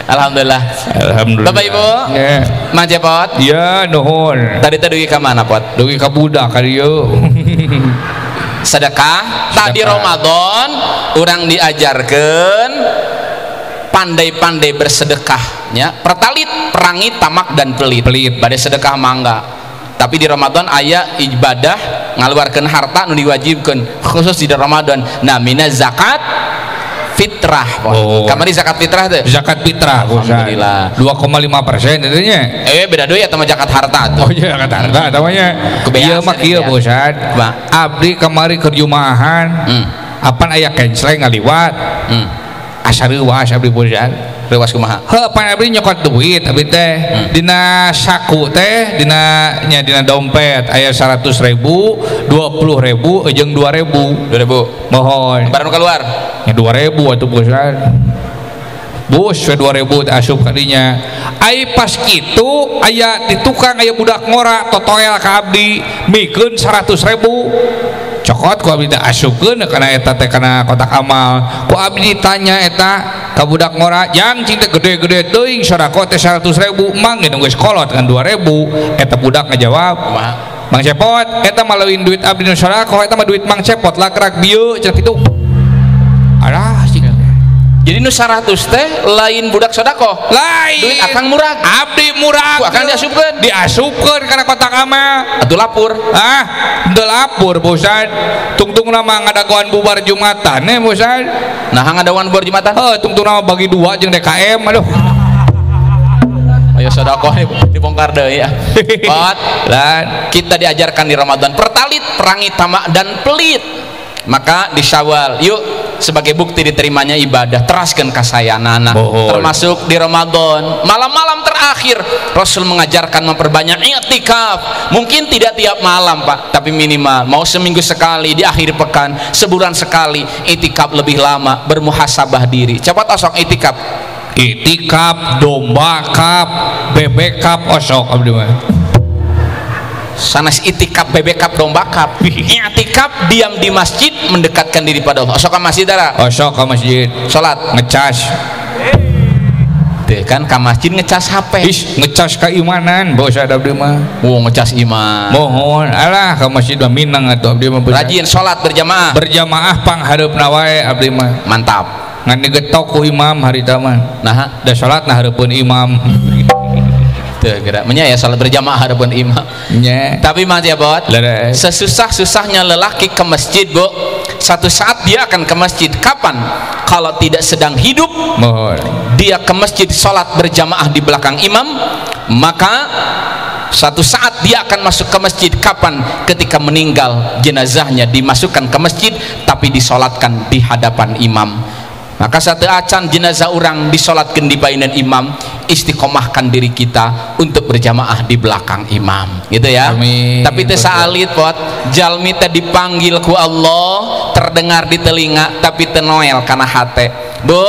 Alhamdulillah. Alhamdulillah. Bapak Ibu. Ya. Mang Cepot. Ya, nuhun. Tadi teh dugi ka mana, Pot? Dugi ka budak ka dieu. Sedekah. Tadi Ramadan urang diajarkeun pandai-pandai bersedekah nya. Pertalit, perangi, tamak dan pelit. Pelit. Bade sedekah mangga. Tapi di Ramadan aya ibadah ngaluarkeun harta nu diwajibkeun khusus di Ramadan namina zakat fitrah. Oh. Kamari zakat fitrah teh? Zakat fitrah. Alhamdulillah. 2,5% itu nya. Beda deui eta mah zakat harta tuh. Oh iya zakat harta eta mah nya. Ieu mah kieu bosan. Abdi kamari keur jumaahan. Apan aya kensleng ngaliwat. Asa reuwas abdi bosan. Reuwas kumaha? Heuh pan abdi nyokot duit abdi teh. Dina saku teh dina nya dina dompet aya 100.000, 20.000 jeung 2.000. 2.000. Mohon. Barang keluar. Nya 2.000 atuh bosan. Bus we 2.000 teh asup ka dinya. Ai pas kitu aya di tukang aya budak ngora totoel ka abdi mikeun 100.000. Cokot ku abdi teh asupkeun kana eta teh kana kotak amal. Ku abdi ditanya eta ka budak ngora, "Jang cing teh gede-gede teuing sedekah teh 100.000, mang ge geus kolot kan 2.000." Eta budak ngajawab, "Kumaha?" "Mang Cepot, eta mah leuwih duit abdi nu sedekah, eta mah duit Mang Cepot lagrak bieu cenah kitu." Alah cing. Jadi nu 100 teh lain budak sedekah. Lain. Duit akang murag. Abdi murag. Ku akang diasupkeun. Diasupkeun kana kotak amal. Atuh lapur. Ah, teu lapur bosan. Tungtungna mah ngadagoan bubar Jumatan eh bosan. Nah, ngadagoan bubar Jumatan? Heuh, tungtungna mah bagi dua jeung DKM aduh. Ayo sedekah dibongkar deui ya. Pot, lan kita diajarkan di Ramadan pertalit, perangi tamak dan pelit. Maka di Syawal, yuk sebagai bukti diterimanya ibadah teraskan kasayanana, termasuk di Ramadan malam-malam terakhir Rasul mengajarkan memperbanyak i'tikaf. Mungkin tidak tiap malam Pak, tapi minimal mau seminggu sekali, di akhir pekan, sebulan sekali i'tikaf lebih lama, bermuhasabah diri. Cepat osok i'tikaf, i'tikaf, domba kap, bebek kap, osok abdi mah. Sanes itikaf, bebek kap, domba kap. I'tikaf diam di masjid, mendekatkan diri pada Allah. Osok ke masjid dara? Osok ke masjid. Salat ngecas. Tuh kan ke masjid ngecas HP. Ih, ngecas keimanan bos ada abdi mah. Oh, ngecas iman. Mohon alah ke masjid mah minang atuh abdi mah. Rajin salat berjamaah. Berjamaah panghareupna wae abdi mah. Mantap. Ngan digetok ku imam harita mah. Nah, da salat na hareupeun imam. Tuh, gerak ya salat berjamaah harapan imam. Tapi Mang Cepot, sesusah-susahnya lelaki ke masjid, Bu, satu saat dia akan ke masjid. Kapan? Kalau tidak sedang hidup, dia ke masjid salat berjamaah di belakang imam, maka suatu saat dia akan masuk ke masjid. Kapan? Ketika meninggal, jenazahnya dimasukkan ke masjid tapi disolatkan di hadapan imam. Maka satu acan jenazah orang disolatkan di bainan imam, istiqomahkan diri kita untuk berjamaah di belakang imam, gitu ya. Amin. Tapi teu saalit pot, jalmi teh dipanggil ku Allah, terdengar di telinga tapi teu noel kana hate. Bu,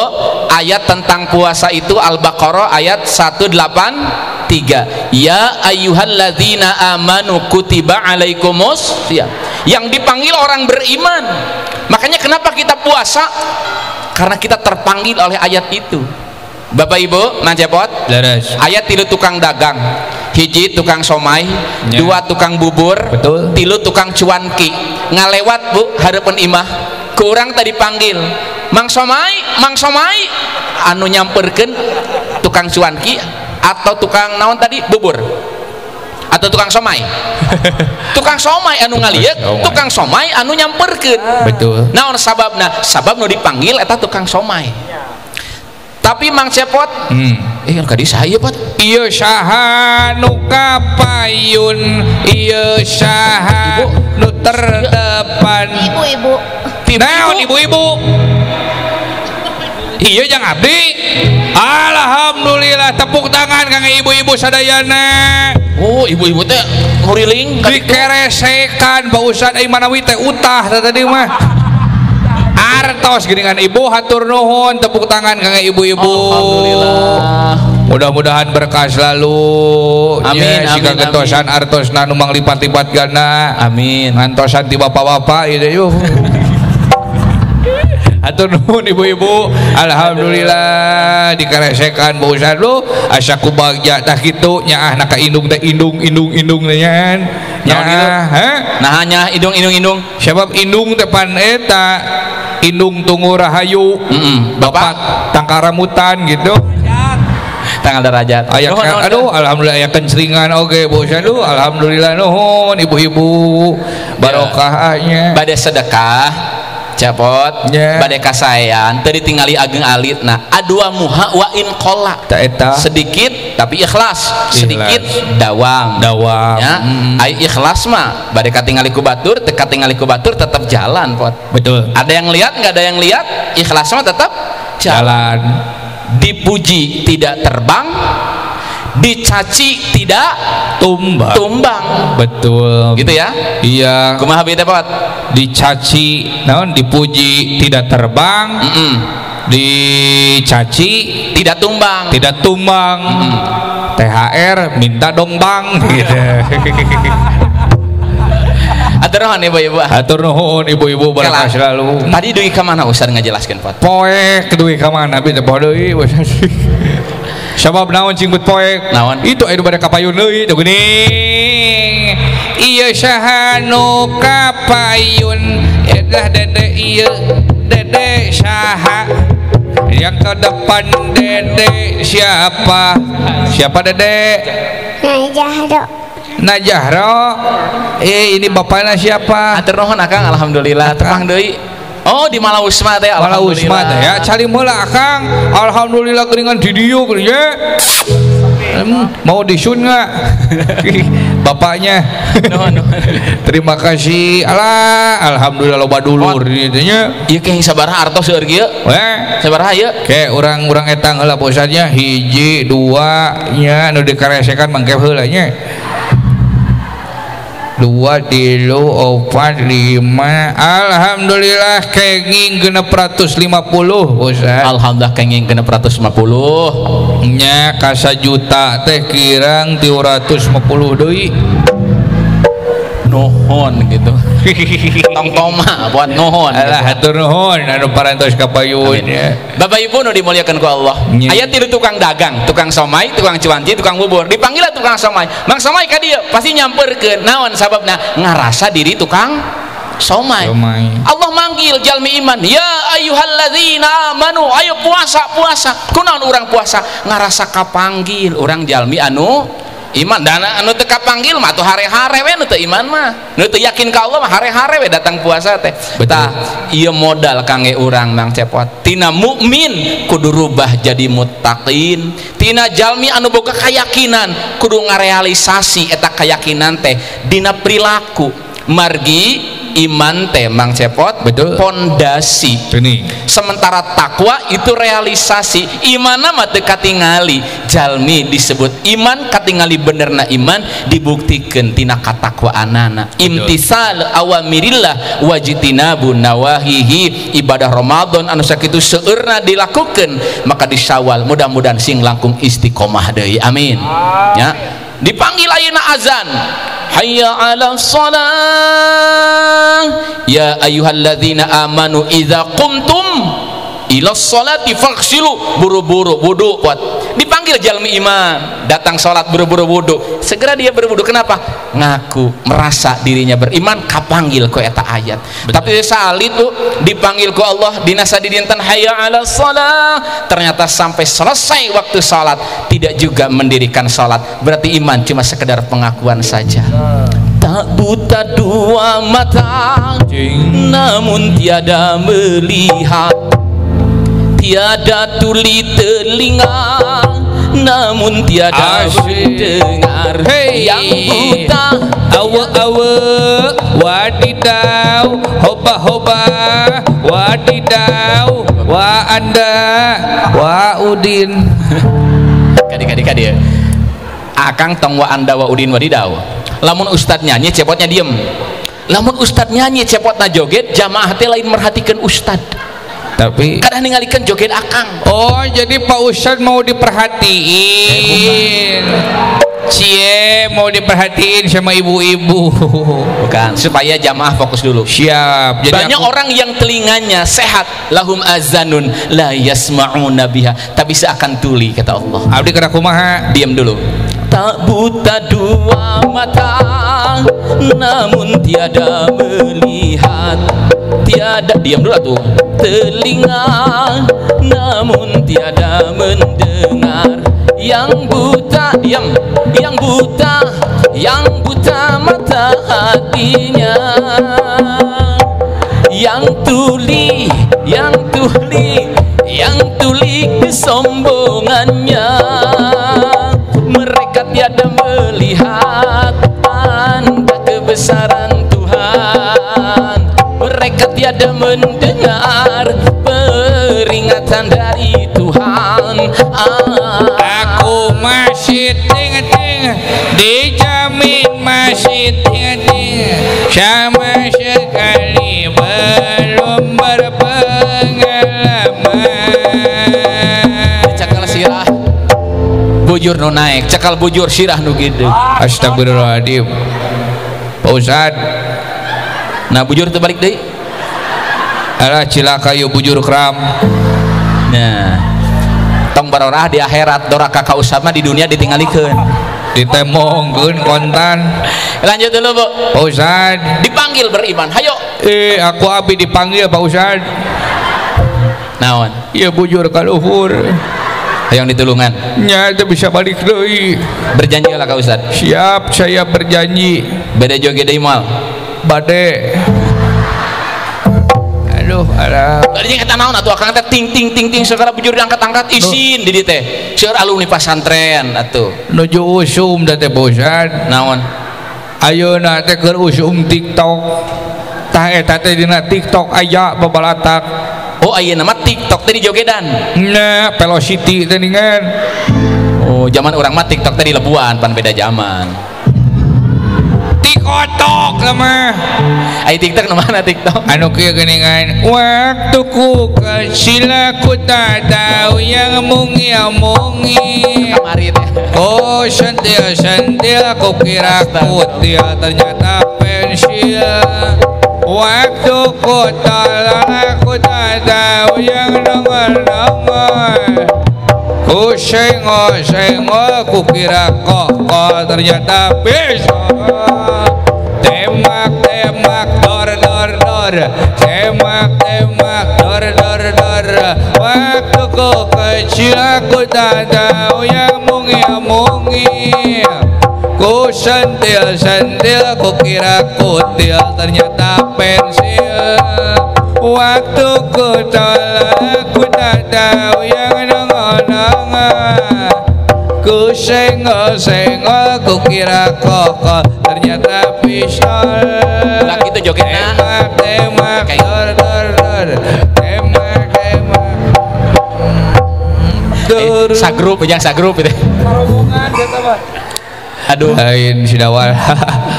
ayat tentang puasa itu Al-Baqarah ayat 183. Ya ayyuhalladzina amanu kutiba alaikumus siyam. Yang dipanggil orang beriman. Makanya kenapa kita puasa? Karena kita terpanggil oleh ayat itu. Bapak Ibu, Mang Cepot. Leres. Ayat tilu tukang dagang. Hiji tukang somai, ya. Dua tukang bubur, betul. Tilu tukang cuanki. Ngalewat Bu hareupeun imah. Kurang tadi panggil. Mang somai, Mang somai, anu nyamperkeun tukang cuanki atau tukang naon tadi bubur atau tukang somai. Tukang somai anu ngalieuk, tukang somai anu nyamperkeun. Betul. Naon sababna? Sabab nu dipanggil eta tukang somai. Tapi Mang Cepot, kadi saha Pot? Ieu saha nu kapayun, ieu saha nu terdepan. Ibu-ibu. Naon ibu-ibu? Iya jang abdi. Alhamdulillah, tepuk tangan kang ibu-ibu sadayana. Oh, ibu-ibu teh nguriling dikeresekan Pak Ustad ai manawi teh utah tadi mah. Artos geuningan ibu hatur nuhun, tepuk tangan kang ibu-ibu. Alhamdulillah. Mudah-mudahan berkah selalu. Amin, ya, siga getosan artosna nu manglipat-lipat gana. Amin. Ngantosan ti bapak-bapak ieu yeuh. Hatur nuhun ibu-ibu. Alhamdulillah dikaresekan Pak Ustad lu asa ku bagja tah kitu nyaah na ka indung teh indung indung indung teh nyaah. Nyaah, ha? Nah nya indung indung indung. Sebab indung teh pan eta indung tunggu rahayu. Bapak tangkaramutan gitu. Tanggal derajat. Aya aduh alhamdulillah aya kencringan oge Bu Ustad lu alhamdulillah nuhun ibu-ibu barokah nya. Bade sedekah Cepot, yeah. Bade kasaean teu ditingali ageng alitna adua muha wa in qolla eta sedikit tapi ikhlas, sedikit dawam dawam ya. Ai ikhlas mah bade katingali ku batur teu katingali ku batur tetap jalan Pot. Betul. Ada yang lihat nggak ada yang lihat, ikhlas mah tetap jalan. Dipuji tidak terbang, dicaci tidak tumbang. Tumbang. Betul. Gitu ya? Iya. Kumaha beta Pot? Dicaci, naon dipuji tidak terbang, dicaci tidak tumbang. Tidak tumbang. THR minta dong bang gitu. Atur nuhun ibu-ibu. Atur nuhun ibu-ibu berkah selalu. Tadi deui ka mana Ustaz ngajelaskeun Pot? Poek deui ka mana beta poe deui. Sabab naon cing bet poek? Naon? Itu aya nu bade kapayun deui teh geuning. Ieu saha nu kapayun? Edah dede ieu dede saha? Yang ke depan dede siapa? Siapa dede? Najahro. Najahro. Ini bapaknya siapa? Atur nuhun akang, alhamdulillah. Tepang deui. Oh, di Malausma teh alhamdulillah. Malausma teh ya, cari heula akang. Alhamdulillah geuningan di dieu geuning nya. Mau disun enggak? Bapaknya. Nuhun. Terima kasih. Alah, alhamdulillah loba dulur dieu nya. Ieu kenging sabaraha artos seueur kieu? Weh, sabaraha ieu? Ke urang-urang etang heula pusatnya hiji, dua nya nu dikaresekan mangke heula nya. 2, 3, 4, 5. Alhamdulillah kenging 650 Ustaz. Alhamdulillah kenging 650 nya kasa juta teh kirang 350 deui. Nuhun gitu. Tong toma buat nuhun. Alah hatur nuhun anu parantos ka payun ya. Bapak Ibu nu dimuliakan ku Allah. Aya tilu tukang dagang, tukang somai, tukang cuanci, tukang bubur. Dipanggil tukang somai. Mang somai ka dieu pasti nyamperkeun. Naon sababna? Ngarasa diri tukang somai. Allah manggil jalmi iman, ya ayyuhalladzina amanu, ayo puasa puasa. Kunaon urang puasa? Ngarasa kapanggil urang jalmi anu iman. Dan anu teu kapanggil mah atuh hare-hare we nu teu iman mah. Nu teu yakin ka Allah mah hare-hare we datang puasa teh. Tah ieu modal kangge urang Mang Cepot. Tina mukmin kudu rubah jadi muttaqin. Tina jalmi anu boga kayakinan kudu ngarealisasi eta kayakinan teh dina perilaku. Margi Iman teh Mang Cepot, betul, pondasi. Ini. Sementara takwa itu realisasi. Iman mah teu katingali. Jalmi disebut iman katingali benerna iman dibuktikeun tina katakwaanana. Imtisal awamirillah wajtinabu nawahihi. Ibadah Ramadan anu sakitu seueurna dilakukeun, maka di Syawal mudah-mudahan sing langkung istiqomah deui. Amin. Ya. Dipanggil ayeuna azan. Hayya 'alas shalah. Ya ayyuhalladzina amanu idza qumtum ila sholati faghsilu, buru-buru wudu. Dipanggil jalmi iman, datang salat buru-buru wudu. Segera dia berwudu. Kenapa? Ngaku merasa dirinya beriman, kapanggil ku eta ayat. Betul. Tapi saat itu dipanggil ku Allah dina sadidinten hayya 'alas shalah, ternyata sampai selesai waktu salat tidak juga mendirikan salat. Berarti iman cuma sekedar pengakuan saja. Tak buta dua mata, namun tiada melihat, tiada tuli telinga, namun tiada mendengar. Hey. Yang buta awe awe wadidaw, hoba hoba wadidaw, wa anda wa udin. Kadi kadi kadi akang tong wa anda wa udin wadidaw. Lamun ustad nyanyi cepotnya diem, lamun ustad nyanyi cepotna joget, jamaah teh lain merhatikan ustad, tapi kadang ningalikeun joget akang. Oh, jadi Pak Ustad mau diperhatiin. Cie, mau diperhatiin sama ibu-ibu. Bukan, supaya jamaah fokus dulu. Siap. Jadi banyak orang yang telinganya sehat, lahum azanun la yasma'una biha, tapi seakan tuli kata Allah. Abdi kana kumaha? Diam dulu. Tak buta dua mata, namun tiada melihat, tiada, diam dulu atuh, telinga, namun tiada mendengar. Yang buta, diam, yang buta, yang buta mata hatinya, yang tuli, yang tuli, yang tuli kesombongannya. Mereka tiada melihat tanda kebesaran Tuhan, mereka tiada mendengar peringatan dari Tuhan. Aku masih ting-ting, dijamin masih ting-ting, sama sekali belum berpengalaman. Cakal sirah bujur nu naik, cakal bujur sirah nu gede. Astagfirullahaladzim. Pak Ustad, nah bujur terbalik deui. Alah cilaka yeuh bujur kram. Nah, tong barorah di akhirat, doraka ka Ustad mah di dunia ditinggalikeun. Ditemongkeun kontan. Lanjut dulu, Bu. Pak Ustad, dipanggil beriman. Hayo. Aku abi dipanggil Pak Ustad. Naon? Ieu bujur ka luhur. Hayang ditulungan. Nya teu bisa balik deui. Berjanji lah ka Ustad. Siap, saya berjanji. Beda joget deui moal. Bade. Aduh, alah. Tadi eta naon atuh akang teh ting ting ting ting segala bujur diangkat-angkat isin di dieu teh. Seueur alumni pasantren atuh. Nuju usum da teh bosan. Naon? Ayeuna teh keur usum TikTok. Tah eta teh dina TikTok aya babalatak. Oh, ayeuna mah TikTok teh dijogedan. Nya, velocity teh ningan. Oh, zaman urang mah TikTok teh dilebuan pan beda zaman. Tikotok mah. Ai TikTok nu mana TikTok? Anu kieu geuningan, waktu ku kecil aku tak tahu yang mungil-mungil. Kamari teh. Oh, sentil-sentil aku kira kutil ternyata pensil. Waktu ku tolong aku tak tahu yang nongol-nongol. Ku sengol-sengol ku kira kok ternyata pisau. Tembak-tembak dor dor dor, tembak-tembak dor dor dor. Waktu ku kecil aku tak tahu yang mungil-mungil. Ku sentil-sentil ku kira kutil ternyata pensil. Waktu ku tolak ku tak tahu yang nongol-nongol. Ku senggol-senggol ku kira koko ternyata Ternyata pistol. Laki itu jogetna. Tembak tembak dor dor dor. Tembak tembak. Dor. Sagrup jeung sagrup itu. Rombongan eta mah. Aduh. Lain si Dawala.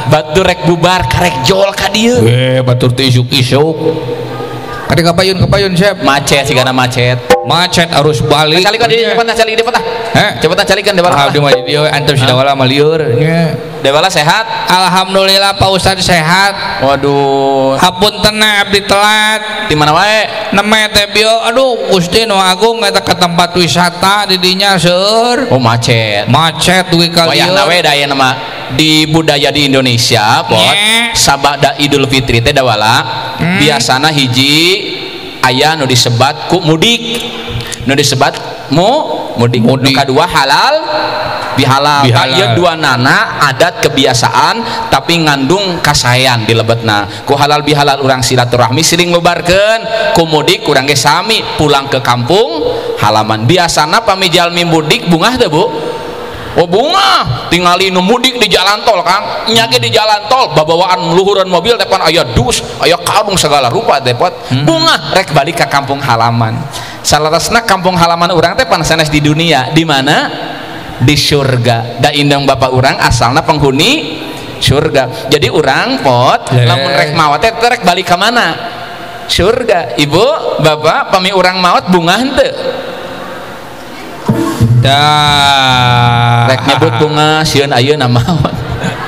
Batur rek bubar karek jol ka dieu. Batur teh isuk-isuk. Kade kapayun siap. Macet sigana macet. Macet arus balik. Calikan di depan calik di depan tah. Cepetan calikan Dewala. Abdi mah di dieu antep si Dawala mah lieur nya. Dewala sehat? Alhamdulillah Pak Ustad sehat. Waduh. Hapunten abdi telat. Di mana wae? Neme teh bieu aduh Gusti nu agung eta ke tempat wisata di dinya seueur. Oh macet. Macet dugi ka dieu. Wayahna we da aya nama di budaya di Indonesia pot sabada Idul Fitri teh Dawala biasana hiji aya nu disebat ku mudik. Nu disebat mudik. Nu kadua halal bihalal. Ieu dua nana adat kebiasaan tapi ngandung kasaean di lebetna. Ku halal bihalal urang silaturahmi siling ngubarkeun, ku mudik urang ge sami pulang ke kampung halaman. Biasana pami jalmi mudik bungah teu Bu? Oh bunga, tingali nu mudik di jalan tol Kang, nya ge di jalan tol babawaan luhuran mobil teh pan aya dus, aya karung segala rupa teh pot. Bunga rek balik ka kampung halaman. Salaresna kampung halaman urang teh pan sanes di dunia, di mana? Di surga. Da indung bapak urang asalna penghuni surga. Jadi urang pot lamun rek maot teh rek balik ka mana? Surga. Ibu, bapak pami urang maot bunga henteu? Dah. Rek nyebut bunga sieun ayeuna maot.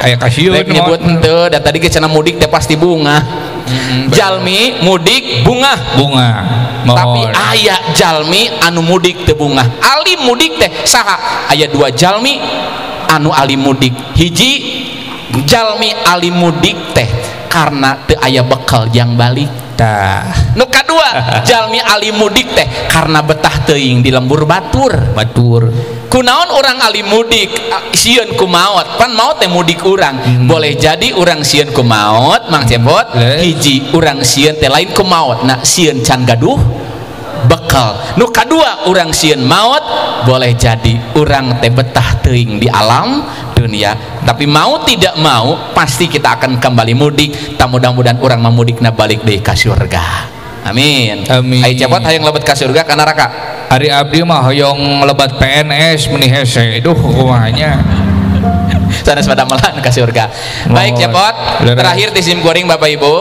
Aya kasieun. Rek nyebut henteu da tadi ge cenah mudik teh pasti bunga. Jalmi mudik bunga. Bunga. Tapi aya jalmi anu mudik teu bunga. Alim mudik teh saha? Aya dua jalmi anu alim mudik. Hiji jalmi alim mudik teh karena teu aya bekal jang balik. Tah. Nu kadua jalmi alim mudik teh karena betah teuing di lembur batur. Batur. Kunaon orang alim mudik sieun ku maot, pan maot teh mudik urang. Boleh jadi urang sieun ku maot, Mang Cepot. Hiji urang sieun teh lain ku maot, nah sieun can gaduh bekal. Nu kadua urang sieun maot, boleh jadi urang teh betah teuing di alam dunia. Tapi mau tidak mau pasti kita akan kembali mudik. Tak mudah-mudahan urang mamudikna balik deui ka surga. Amin. Amin. Ai Cepot hayang lebet ka surga ka neraka? Ari abdi mah hoyong lebat PNS meni hese. Duh kumaha nya. Sanes padamelan ka surga. Baik Cepot, terakhir di sim kuring Bapak Ibu,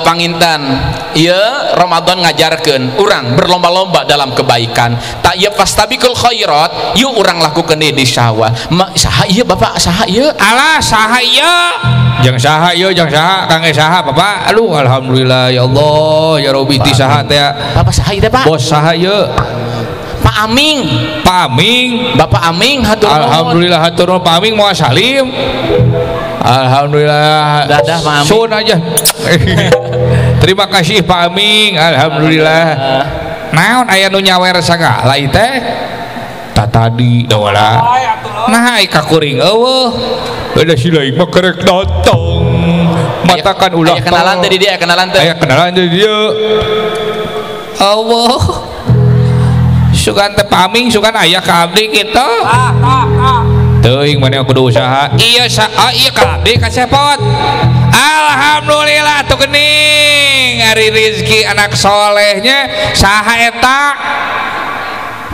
pangintan ieu Ramadan ngajarkeun urang berlomba-lomba dalam kebaikan. Tak ieu fastabikul khairat, yuk urang lakukeun di sawah. Saha ieu Bapak, saha ieu? Alah saha ieu? Jang saha ieu, jang saha, kang ge saha Bapak? Aduh alhamdulillah ya Allah, ya Robbi ti saha teh. Bapak saha ieu teh Pak? Bos saha ieu? Pak Aming. Pak Aming. Bapak Aming hatur nuhun. Alhamdulillah hatur nuhun Pak Aming moal salim. Alhamdulillah. Dadah Pak Aming. Sun aja. Terima kasih Pak Aming. Alhamdulillah. Naon aya nu nyawer sagala ieu teh? Ta tadi Dawala. Nah ai ka kuring eueuh. Ada si lain mah kerek datang. Matakan ulah. Aya kenalan teh di dieu, kenalan teh. Aya kenalan teh di dieu. Allah. Sugan teh Pak Aming sugan aya ka abdi kitu. Teuing maneh kudu usaha. Iya iya ka abdi ka Cepot. Alhamdulillah tuh geuning ari rezeki anak solehnya saha eta?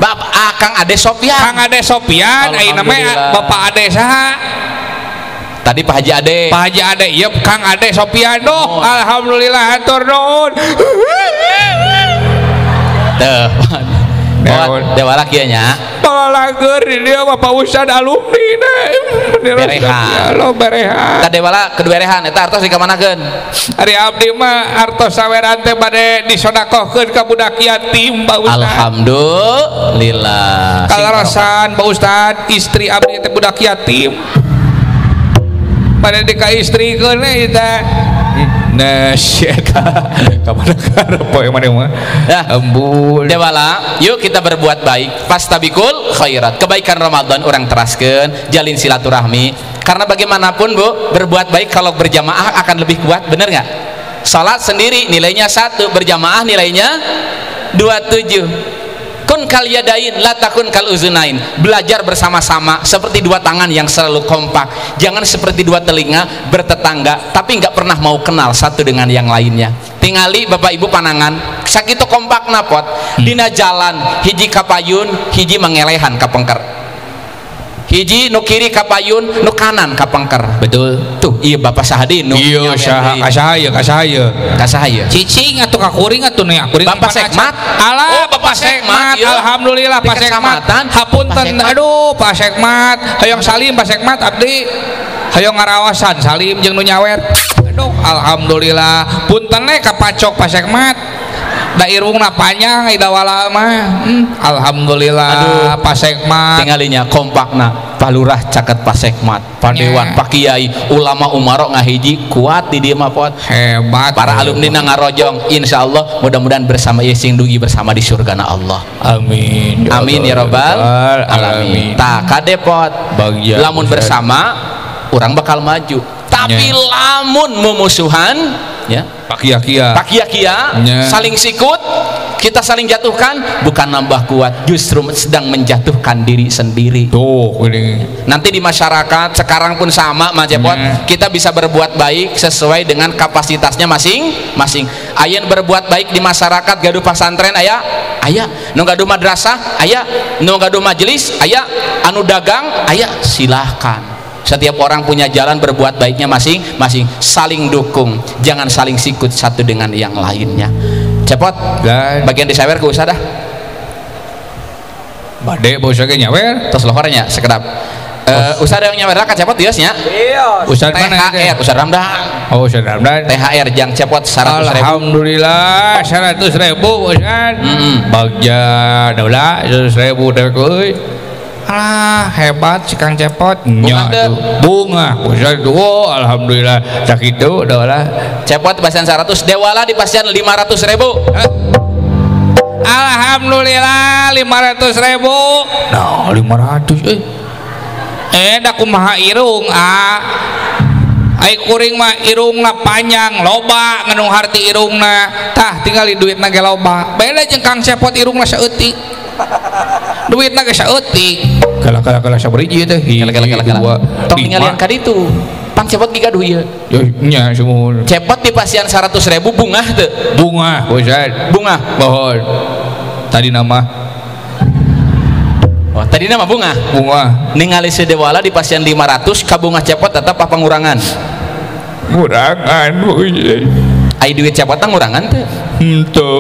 Bapak Kang Ade Sopian. Kang Ade Sopian ayeuna mah Bapak Ade saha? Tadi Pak Haji Ade. Pak Haji Ade, ieu Kang Ade Sopian doh. Alhamdulillah hatur nuhun. Teuh. Dewala kieu nya. Palangeur di dieu mah Pak Ustad alumni na. Berehan. Lo berehan. Tah Dewala kedua berehan eta artos dikamanakeun? Ari abdi mah artos saweran teh bade disodakohkeun ka budak yatim Pak Ustad. Alhamdulillah. Kalarosan Pak Ustad, istri abdi teh budak yatim. Bade di ka istrikeun we teh. Nah, syeta. Kamana karep poe maneh mah. Embul. Dewala, yuk kita berbuat baik. Fastabikul khairat. Kebaikan Ramadan orang teraskeun, jalin silaturahmi. Karena bagaimanapun, Bu, berbuat baik kalau berjamaah akan lebih kuat, bener nggak? Salat sendiri nilainya 1, berjamaah nilainya 27. Kun kal yadain la takun kal uzunain. Belajar bersama-sama seperti dua tangan yang selalu kompak. Jangan seperti dua telinga bertetangga tapi nggak pernah mau kenal satu dengan yang lainnya. Tingali Bapak Ibu panangan sakitu kompak napot dina jalan hiji kapayun hiji mangelehan kapengker. Hiji nu kiri kapayun nu kanan kapengker. Betul. Tuh iya Bapak sahadi nu iya saha kasaha ieu kasaha ieu. Kasaha ieu. Cicing atuh ka kuring atuh nih kuring Bapak Sekmat. Alah oh, Bapak Sekmat. Alhamdulillah Pak Sekmat. Hapunten aduh Pak Sekmat. Hoyong salim Pak Sekmat abdi. Hoyong ngarawasan salim jeung nu nyawer. Aduh alhamdulillah. Punten we kapacok Pak Sekmat. Da irungna panjang ida wala mah. Alhamdulillah. Aduh, Pak Sekmat. Tingalinya kompakna Pak Lurah caket Pak Sekmat, Pak Dewan, Pak Kiai, ulama umaro ngahiji kuat di dieu mah pot. Hebat. Para alumni na ngarojong insyaallah mudah-mudahan bersama ieu sing dugi bersama di surgana Allah. Amin. Amin ya robbal alamin. Tah kade pot. Lamun bersama urang bakal maju. Tapi lamun memusuhan ya pakia-kia, pakia-kia, saling sikut, kita saling jatuhkan, bukan nambah kuat, justru sedang menjatuhkan diri sendiri. Tuh, ini. Nanti di masyarakat sekarang pun sama, Mas Cepot, kita bisa berbuat baik sesuai dengan kapasitasnya masing-masing. Ayen berbuat baik di masyarakat gaduh pasantren aya, aya, nu gaduh madrasah aya, nu gaduh majelis aya, anu dagang aya, silahkan. Setiap orang punya jalan berbuat baiknya masing-masing, saling dukung, jangan saling sikut satu dengan yang lainnya. Cepot, dan bagian disawer ke usah dah. Bade bosnya nyawer, terus lohornya sekedap. Usah ada yang nyawer ka cepot dios nya. Iya. Usah mana? THR, usah Ramdan. Oh, usah Ramdan. THR jang cepot 100.000. Alhamdulillah 100.000 usah. Bagja daulah 100.000 dewek euy. Alah hebat si Kang Cepot nya bunga usah oh alhamdulillah sakitu daulah Cepot pasian 100 dewala di pasian 500.000. Alhamdulillah 500.000. Nah 500 da kumaha irung ah ai kuring mah irungna panjang loba ngenung harti irungna tah tinggali duitna ge loba beda jeung Kang Cepot irungna saeutik duitna ge saeutik kala-kala sabariji teh kala-kala tong ninggalian ka ditu pang Cepot ge gaduh ieu nya sumuhun Cepot di pasian 100.000 bungah teu bungah Ustaz bungah bohon tadi nama oh tadi nama bungah bungah ningali sedewala di pasian 500 ka bungah Cepot tetap apa ngurangan ngurangan ai duit Cepot teh ngurangan teu henteu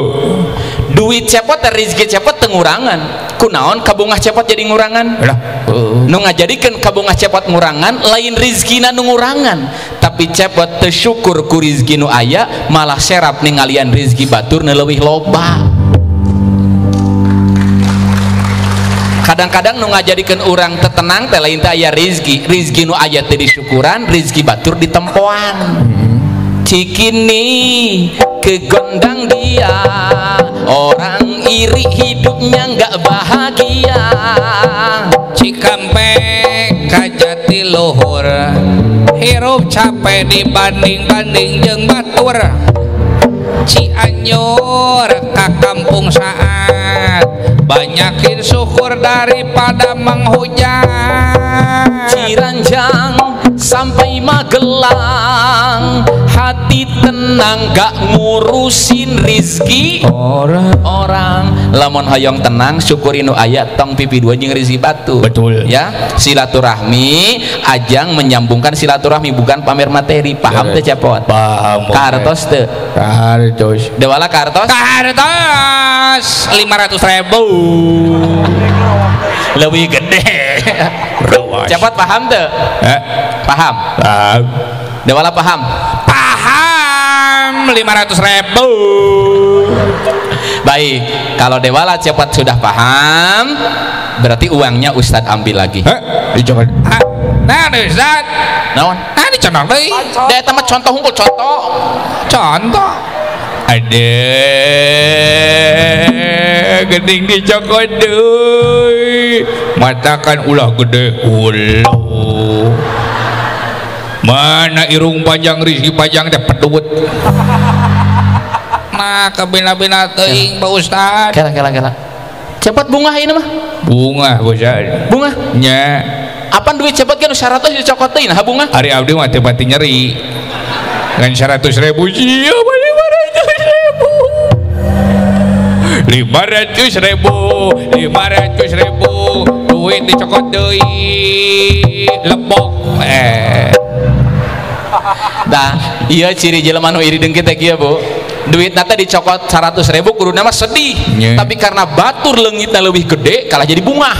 duit Cepot teh rezeki Cepot teu ngurangan kunaon kabungah Cepot jadi ngurangan lah nu ngajadikeun kabungah Cepot ngurangan lain rezekina nu ngurangan tapi Cepot teu syukur ku rezeki nu aya malah serap ningalian rezeki batur nu leuwih loba. Kadang-kadang nu ngajadikeun urang teu tenang teh lain teh aya rezeki, rezeki nu aya teu disyukuran, rezeki batur ditempoan. Cikini kegondang dia, orang iri hidupnya nggak bahagia. Cikampek kajati luhur, hirup capek dibanding-banding jeung batur. Cianjur ka kampung saat, banyakin syukur daripada menghujat. Ciranjang sampai Magelang, hati tenang gak ngurusin rizki orang. Lamun hoyong tenang syukurin nu aya tong pipi dua jeung rizki batu. Betul ya. Silaturahmi ajang menyambungkan silaturahmi bukan pamer materi. Paham teu Cepot? Paham. Kartos teu? Kartos. Dewala kartos? Kartos 500.000. Lebih gede. Cepot paham teu? Paham. Paham. Dewala paham? Paham 500.000. Baik, kalau Dewala Cepot sudah paham, berarti uangnya Ustadz ambil lagi. Jangan. Nah, Ustadz. Naon? Nah, dicontoh deui. Da eta mah contoh hungkul contoh. Contoh. Ada gening dicokot deui. Matakan ulah gede ulah. Mana irung panjang rizki panjang teh pedut. Nah, kabina-bina teuing Pak Ustad. Kela kela kela. Cepot bungah ini mah. Bungah bosah. Bungah? Nya. Apan duit cepot kan 100 dicokot teuing nah bungah. Ari abdi mah teu pati nyeri. Ngan 100.000 ieu mah 500.000. 500.000, 500.000 duit dicokot deui lebok. Dah, iya ciri jelema nu iri dengki teh kieu, Bu. Duit nata dicokot 100.000 kuduna mah sedih. Yeah. Tapi karena batur leungitna leuwih gede kalah jadi bungah.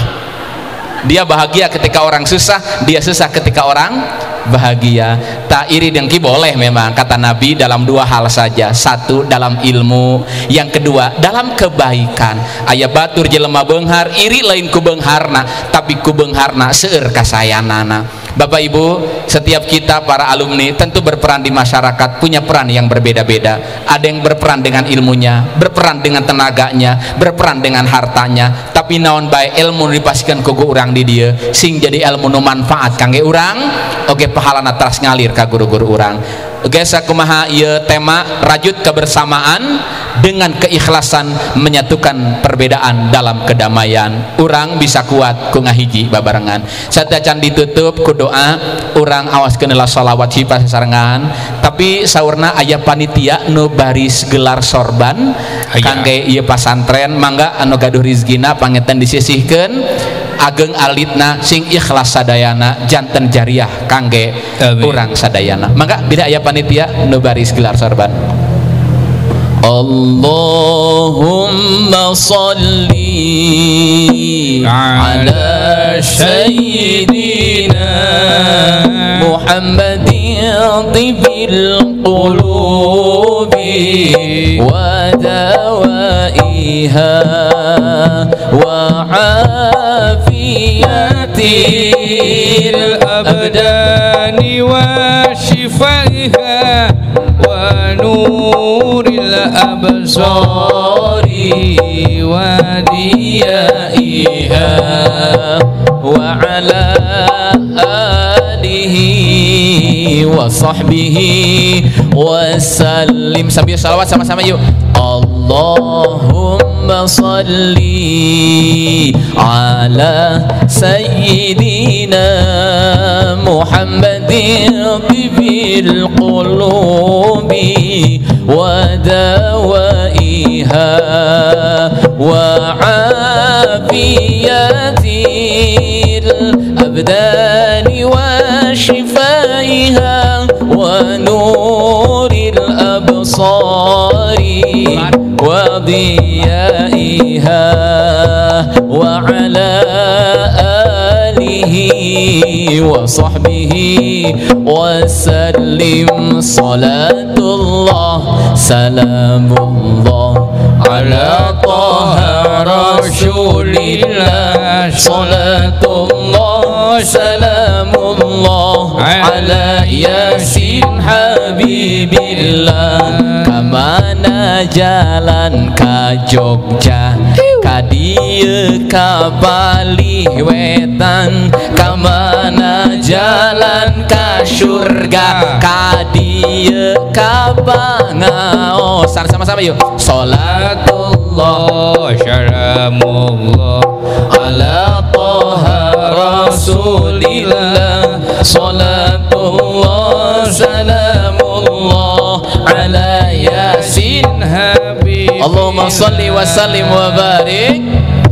Dia bahagia ketika orang susah, dia susah ketika orang bahagia. Tak iri dengki boleh memang kata Nabi dalam dua hal saja. Satu dalam ilmu, yang kedua dalam kebaikan. Aya batur jelema beunghar iri lain ku beungharna, tapi ku beungharna seueur kasayanana. Bapak Ibu, setiap kita para alumni tentu berperan di masyarakat, punya peran yang berbeda-beda. Ada yang berperan dengan ilmunya, berperan dengan tenaganya, berperan dengan hartanya. Tapi naon bae ilmu dipasihkan ku urang di dieu sing jadi ilmu nu manfaat kangge urang, oge pahalana teras ngalir ka guru-guru urang. Oke, sakumaha ieu tema rajut kebersamaan dengan keikhlasan menyatukan perbedaan dalam kedamaian. Urang bisa kuat ku ngahiji babarengan. Satacan ditutup ku doa, urang awaskeun heula sholawat hipa sasarengan. Tapi saurna aya panitia nu baris gelar sorban kangge ieu pasantren, mangga anu gaduh rizkina pangetan disisihkeun ageng alitna sing ikhlas sadayana janten jariah kangge urang sadayana. Mangga bila aya panitia nu baris gelar sorban. Allahumma salli ala sayyidina Muhammadin tibil qulubi wa dawaiha wa afiyatil abdani wa shifaiha wa nuril absari wa diyaiha wa ala alihi wa sahbihi wa sallim. Sambil salawat sama-sama yuk. Allahumma salli ala sayyidina Muhammadin tibil qulubi wa dawaiha wa afiyatil abdani wa shifaiha wa nuril absari wa diyaiha wa ala alihi wa sahbihi wa sallim. Salatullah salamullah ala taha rasulillah. Salatullah salamullah ala yasin habibillah. Kamana jalan ka Jogja, ka dieu ka Bali wetan. Kamana jalan ka surga, ka dieu ka pangaosan. Sama-sama yuk. Salatullah salamullah ala taha rasulillah. Salatullah salamullah ala yasin habib. Allahumma salli wa sallim wa barik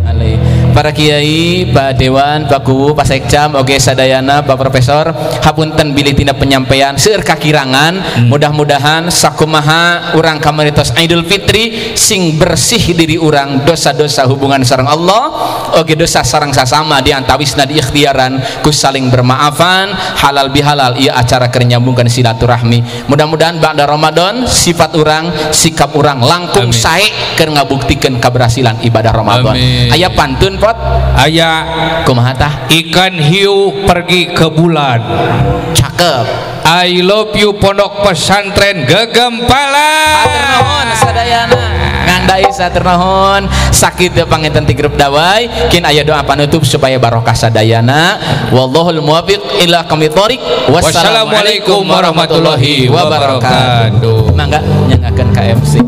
alaihi. Para kiai, Pak Dewan, Pak Kuwu, Pak Sekcam, oge sadayana, Pak Profesor, hapunten bilih tina penyampaian seueur kakirangan. Mudah-mudahan sakumaha urang kamari tos Idul Fitri sing bersih diri urang dosa-dosa hubungan sareng Allah, oge dosa sareng sasama di antawisna di ikhtiaran ku saling bermaafan, halal bihalal ieu acara keur nyambungkeun silaturahmi. Mudah-mudahan ba'da Ramadan sifat urang, sikap urang langkung sae keur ngabuktikeun kaberhasilan ibadah Ramadan. Aya pantun pot? Aya kumaha tah? Ikan hiu pergi ke bulan. Cakep. I love you Pondok Pesantren Gegempalan. Hatur nuhun sadayana. Ngandai hatur nuhun. Sakit teu panginten ti grup dawai, kin aya doa panutup supaya barokah sadayana. Wallahul muwaffiq ila aqwamit thoriq. Wassalamualaikum warahmatullahi wabarakatuh. Mangga nyangakeun KFC.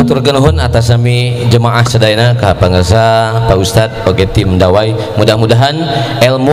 Haturkeun nuhun atas sami jemaah sadayana ka pangersa, Pak Ustad, oge tim dawai. Mudah-mudahan ilmu